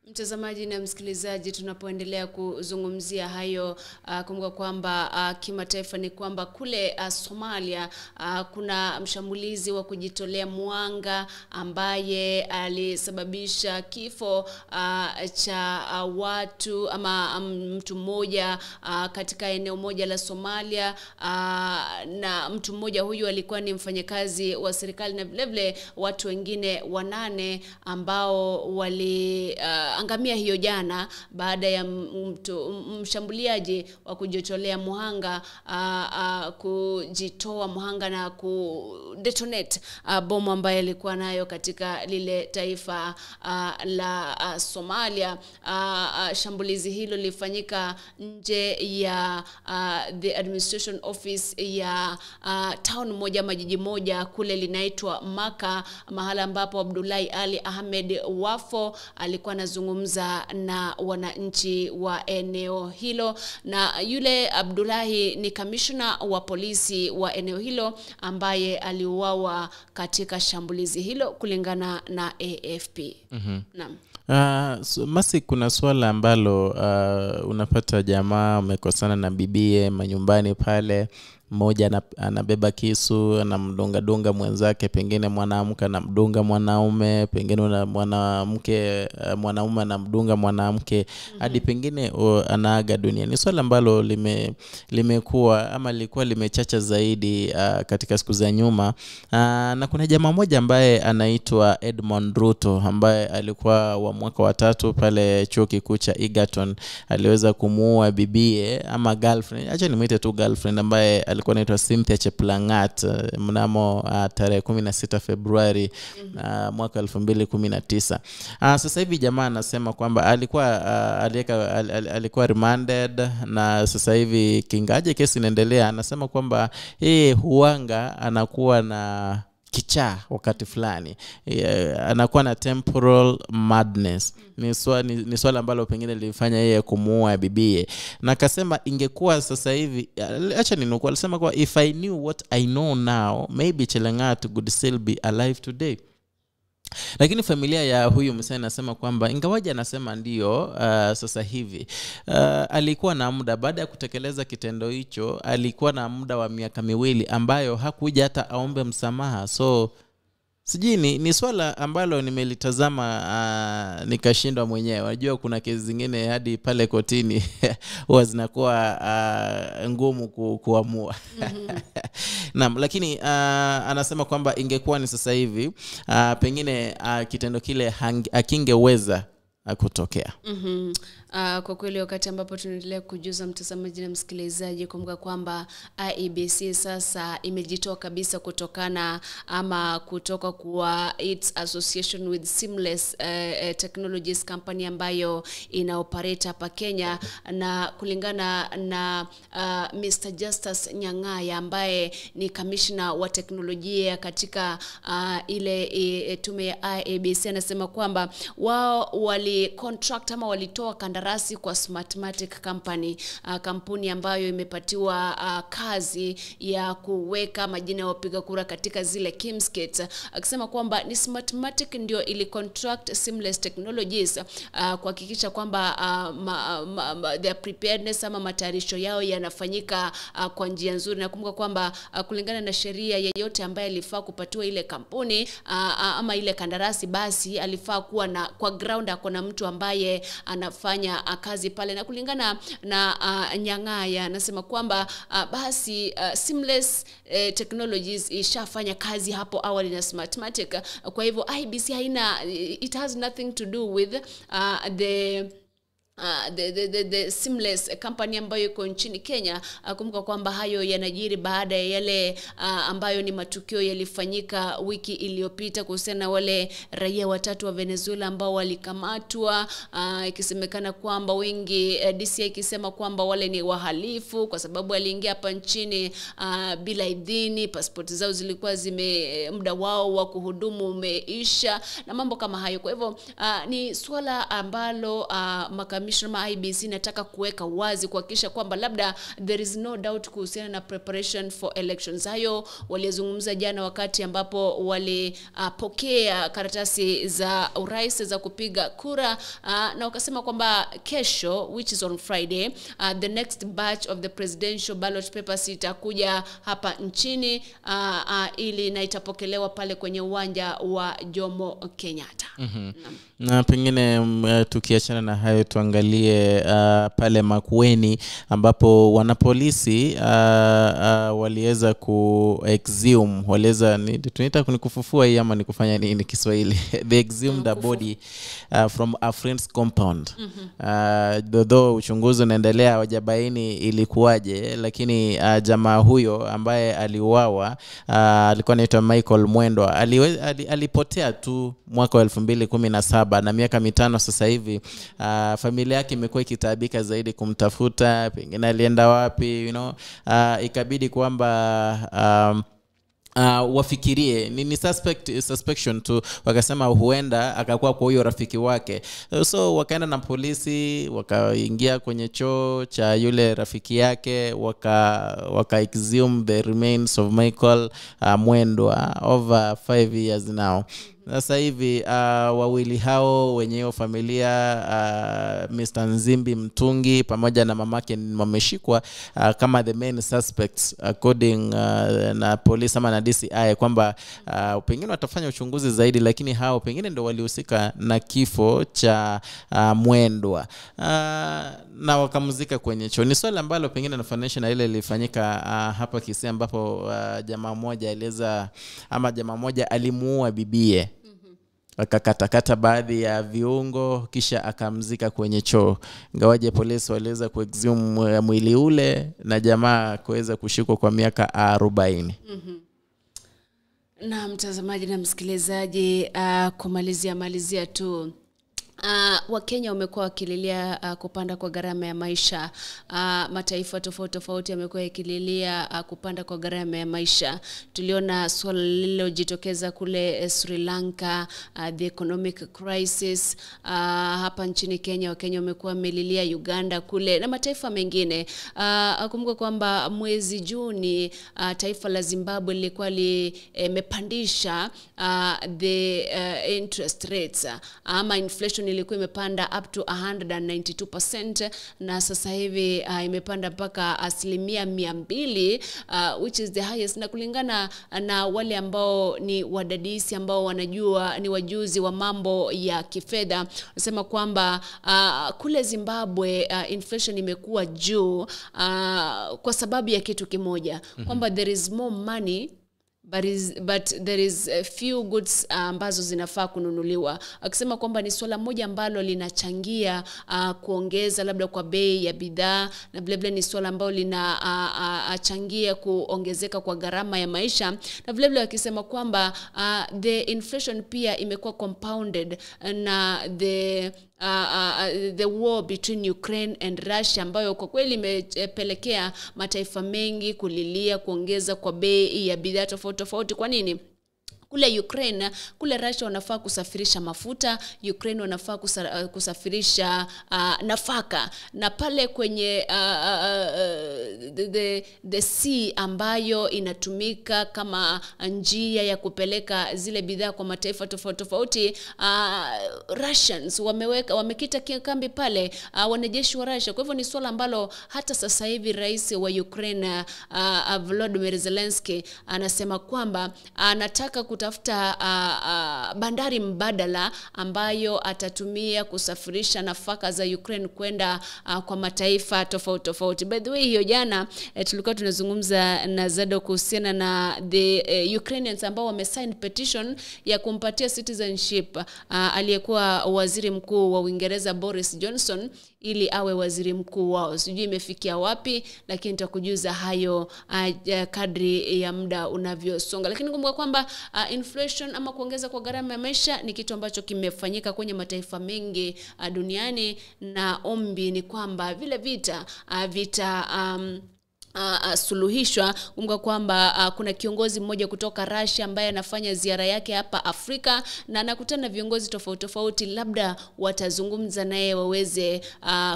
Mtazamaji na msikilizaji, tunapoendelea kuzungumzia hayo, kumbuka kwamba kimataifa ni kwamba kule Somalia kuna mshambulizi wa kujitolea mwanga ambaye alisababisha kifo cha watu ama mtu mmoja katika eneo moja la Somalia, na mtu mmoja huyu alikuwa ni mfanyakazi wa serikali na vile vile watu wengine 8 ambao wali waliangamia hiyo jana baada ya mshambuliaji wa kujitolea muhanga kujitoa muhanga na kudetonate bomu ambayo alikuwa nayo katika lile taifa la Somalia. Shambulizi hilo lilifanyika nje ya the administration office ya town moja, majiji moja kule linaitwa Maka, mahala ambapo Abdullahi Ali Ahmed Wafo alikuwa anazungumza na wananchi wa eneo hilo. Na yule Abdullahi ni kamishna wa polisi wa eneo hilo ambaye aliuawa katika shambulizi hilo kulingana na AFP. Naam. So, Masi, kuna swala ambalo unapata jamaa umekosana na bibie manyumbani pale, mmoja anabeba kisu anamdunga dunga mwenzake, pengine mwanamke anamdunga mwanaume, pengine mwanamke mwanaume anamdunga mwanamke hadi pengine anaaga dunia. Ni swala ambalo limekuwa ama lilikuwa limechacha zaidi katika siku za nyuma. Na kuna jamaa mmoja ambaye anaitwa Edmond Ruto ambaye alikuwa wa mwaka wa 3 pale chuo kikuu cha Egerton. Aliweza kumuua bibie ama girlfriend, acha nimuite tu girlfriend, ambaye alikuwa anaitwa Cynthia Cheplangat mnamo tarehe 16 Februari mwaka 2019. Sasa hivi jamaa anasema kwamba alikuwa remanded, na sasa hivi kingaje kesi inaendelea, anasema kwamba yeye huanga anakuwa na kichaa wakati fulani, anakuwa na temporal madness. Ni swala ambalo pengine lilifanya yeye kumuua bibie. Na akasema ingekuwa sasa hivi, acha ninukuu, alisema kwa if I knew what I know now, maybe Chelangat could still be alive today. Lakini familia ya huyu msanii anasema kwamba ingawaje anasema ndio sasa hivi alikuwa na muda baada ya kutekeleza kitendo hicho, alikuwa na muda wa miaka 2 ambayo hakuja hata aombe msamaha. So sijui ni swala ambalo nimelitazama nikashindwa mwenyewe. Unajua kuna kesi zingine hadi pale kotini huwa zinakuwa ngumu kuamua. Naam, lakini anasema kwamba ingekuwa ni sasa hivi pengine kitendo kile hakingeweza kutokea. Kwa kweli wakati ambapo tunaendelea kujuza mtazamaji na msikilizaji, kumbuka kwamba IEBC sasa imejitoa kabisa kutokana ama kutoka kwa its association with Seamless Technologies company ambayo ina operate hapa Kenya, na kulingana na Mr. Justus Nyang'aya ambaye ni commissioner wa teknolojia katika ile tume ya IEBC, anasema kwamba wao wali contract ama walitoa kandarasi kwa Smartmatic Company, kampuni ambayo imepatiwa kazi ya kuweka majina ya wapiga kura katika zile KIEMS kits, akisema kwamba ni Smartmatic ndio ili contract Seamless Technologies kuhakikisha kwamba their preparedness ama matayarisho yao yanafanyika kwa njia nzuri. Na kumbuka kwamba kulingana na sheria, yeyote ambaye alifaa kupatiwa ile kampuni ama ile kandarasi, basi alifaa kuwa na kwa ground ako na mtu ambaye anafanya kazi pale. Na kulingana na Nyang'aya anasema kwamba basi Seamless Technologies ishafanya kazi hapo awali na Smartmatic, kwa hivyo IEBC haina, it has nothing to do with the Seamless company ambayo iko nchini Kenya. Kumbuka kwamba hayo yanajiri baada ya yale ambayo ni matukio yalifanyika wiki iliyopita kuhusiana na wale raia 3 wa Venezuela ambao walikamatwa, ikisemekana kwamba wengi, DCI ikisema kwamba wale ni wahalifu kwa sababu waliingia hapa nchini bila idhini, pasipoti zao zilikuwa zime muda wao wa kuhudumu umeisha na mambo kama hayo. Kwa hivyo ni swala ambalo makamishna IEBC nataka kuweka wazi kuhakikisha kwamba labda there is no doubt kuhusiana na preparation for elections. Hayo walizungumza jana wakati ambapo walipokea karatasi za urais za kupiga kura, na wakasema kwamba kesho, which is on Friday, the next batch of the presidential ballot papers itakuja hapa nchini ili na itapokelewa pale kwenye uwanja wa Jomo Kenyatta. Na pengine tukiachana na hayo tuangalie tuangalie pale Makueni ambapo wanapolisi waliweza ku exhume, waliweza tunaita ni kufufua hii ama ni kufanya nini Kiswahili? They exhumed a body from a friend's compound. Though uchunguzi unaendelea, hawajabaini ilikuwaje, lakini jamaa huyo ambaye aliuawa alikuwa anaitwa Michael Mwendwa, alipotea tu mwaka wa 2017, na miaka 5 sasa hivi familia yake imekuwa ikitaabika zaidi kumtafuta, pengine alienda wapi, you know. Ikabidi kwamba wafikirie ni suspicion tu, wakasema huenda akakuwa kwa huyo rafiki wake. So wakaenda na polisi, wakaingia kwenye choo cha yule rafiki yake, waka exhume the remains of Michael Mwendwa over 5 years now. Sasa hivi wawili hao wenye hiyo familia, Mr. Nzimbi Mtungi pamoja na mamake, wameshikwa kama the main suspects according na polisi ama na DCI, kwamba pengine watafanya uchunguzi zaidi, lakini hao pengine ndio walihusika na kifo cha Mwendwa, na wakamzika kwenye choo. Ni swali ambalo pengine nafananisha na ile ilifanyika hapa Kisii, ambapo jamaa mmoja aliweza ama jamaa mmoja alimuua bibie, akakatakata baadhi ya viungo kisha akamzika kwenye choo. Ingawaje polisi waliweza kuexhume mwili ule na jamaa kuweza kushikwa kwa miaka 40. Na mtazamaji na msikilizaji, kumalizia tu, Wakenya wamekuwa wakililia kupanda kwa gharama ya maisha. Mataifa tofauti tofauti yamekuwa yakililia kupanda kwa gharama ya maisha. Tuliona swala lililojitokeza kule Sri Lanka, the economic crisis. Hapa nchini Kenya Wakenya wamekuwa wamelilia, Uganda kule na mataifa mengine. Kumbuka kwamba mwezi Juni taifa la Zimbabwe lilikuwa limepandisha the interest rates, ama inflation ilikuwa imepanda up to 192%, na sasa hivi imepanda mpaka 200%, which is the highest. Na kulingana na wale ambao ni wadadisi ambao wanajua ni wajuzi wa mambo ya kifedha, wanasema kwamba kule Zimbabwe inflation imekuwa juu kwa sababu ya kitu kimoja, kwamba there is more money but there is a few goods ambazo zinafaa kununuliwa. Akisema kwamba ni swala moja ambalo linachangia kuongeza labda kwa bei ya bidhaa, na vile vile ni swala ambalo linachangia kuongezeka kwa gharama ya maisha, na vile vile akisema kwamba the inflation pia imekuwa compounded na the war between Ukraine and Russia, ambayo kwa kweli imepelekea mataifa mengi kulilia kuongeza kwa bei ya bidhaa tofauti tofauti. Kwa nini? Kule Ukraine, kule Russia wanafaa kusafirisha mafuta, Ukraine wanafaa kusafirisha nafaka, na pale kwenye the sea ambayo inatumika kama njia ya kupeleka zile bidhaa kwa mataifa tofauti tofauti, Russians wamekita kambi pale, wanajeshi wa Russia. Kwa hivyo ni swala ambalo hata sasa hivi rais wa Ukraine Volodymyr Zelensky anasema kwamba anataka kutafuta bandari mbadala ambayo atatumia kusafirisha nafaka za Ukraine kwenda kwa mataifa tofauti tofauti. By the way, hiyo jana tulikuwa tunazungumza na Zado kuhusiana na the Ukrainians ambao wamesign petition ya kumpatia citizenship aliyekuwa waziri mkuu wa Uingereza Boris Johnson ili awe waziri mkuu wao. Sijui imefikia wapi, lakini nitakujuza hayo kadri ya muda unavyosonga. Lakini kumbuka kwamba inflation ama kuongeza kwa gharama ya maisha ni kitu ambacho kimefanyika kwenye mataifa mengi duniani, na ombi ni kwamba vile vita suluhishwa. Kumbuka kwamba kuna kiongozi mmoja kutoka Russia ambaye anafanya ziara yake hapa Afrika na anakutana na viongozi tofauti tofauti, labda watazungumza naye waweze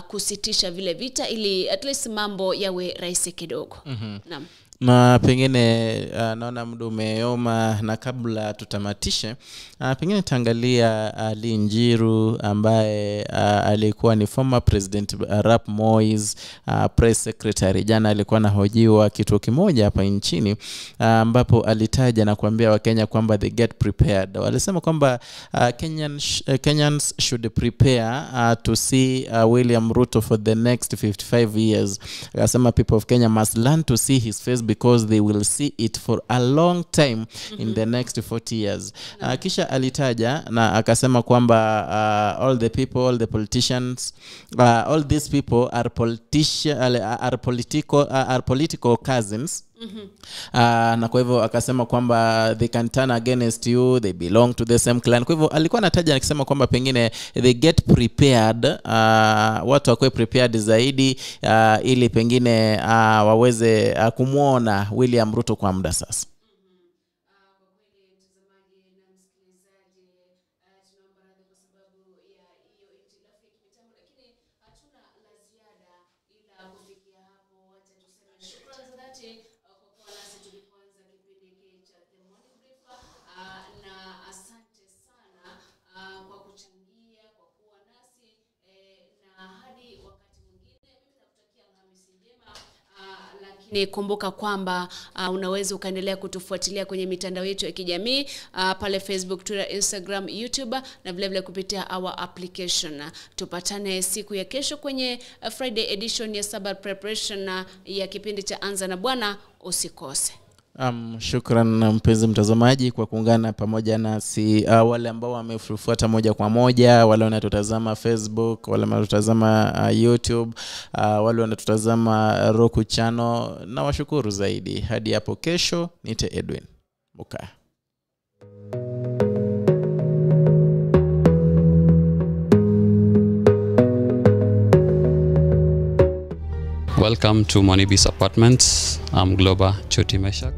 kusitisha vile vita ili at least mambo yawe rahisi kidogo. Naam. Na pengine naona muda umeyoma, na kabla tutamatishe, pengine taangalia Lee Njiru ambaye alikuwa ni former president Arap Moi's press secretary. Jana alikuwa anahojiwa kituo kimoja hapa nchini, ambapo alitaja na kuambia Wakenya kwamba they get prepared. Walisema kwamba Kenyans should prepare to see William Ruto for the next 55 years. Akasema people of Kenya must learn to see his face because they will see it for a long time in the next 40 years. Kisha alitaja na akasema kwamba all the people, all the politicians, all these people are political cousins. Na kwa hivyo akasema kwamba they can turn against you, they belong to the same clan. Kwa hivyo alikuwa anataja akisema kwamba pengine they get prepared, watu wakuwe prepared zaidi, ili pengine waweze kumuona William Ruto kwa muda sasa. Ni kumbuka kwamba unaweza ukaendelea kutufuatilia kwenye mitandao yetu ya kijamii, pale Facebook, Twitter, Instagram, YouTube na vile vile kupitia our application. Tupatane siku ya kesho kwenye Friday edition ya Sabbath preparation ya kipindi cha Anza na Bwana. Usikose. Shukran mpenzi mtazamaji kwa kuungana pamoja nasi, wale ambao wamefuata moja kwa moja, wale wanatutazama Facebook, wale wanatutazama YouTube, wale wanatutazama Roku channel, na washukuru zaidi. Hadi hapo kesho, nite Edwin Muka. Welcome to Monibis Apartments. I'm Globa Choti Meshak.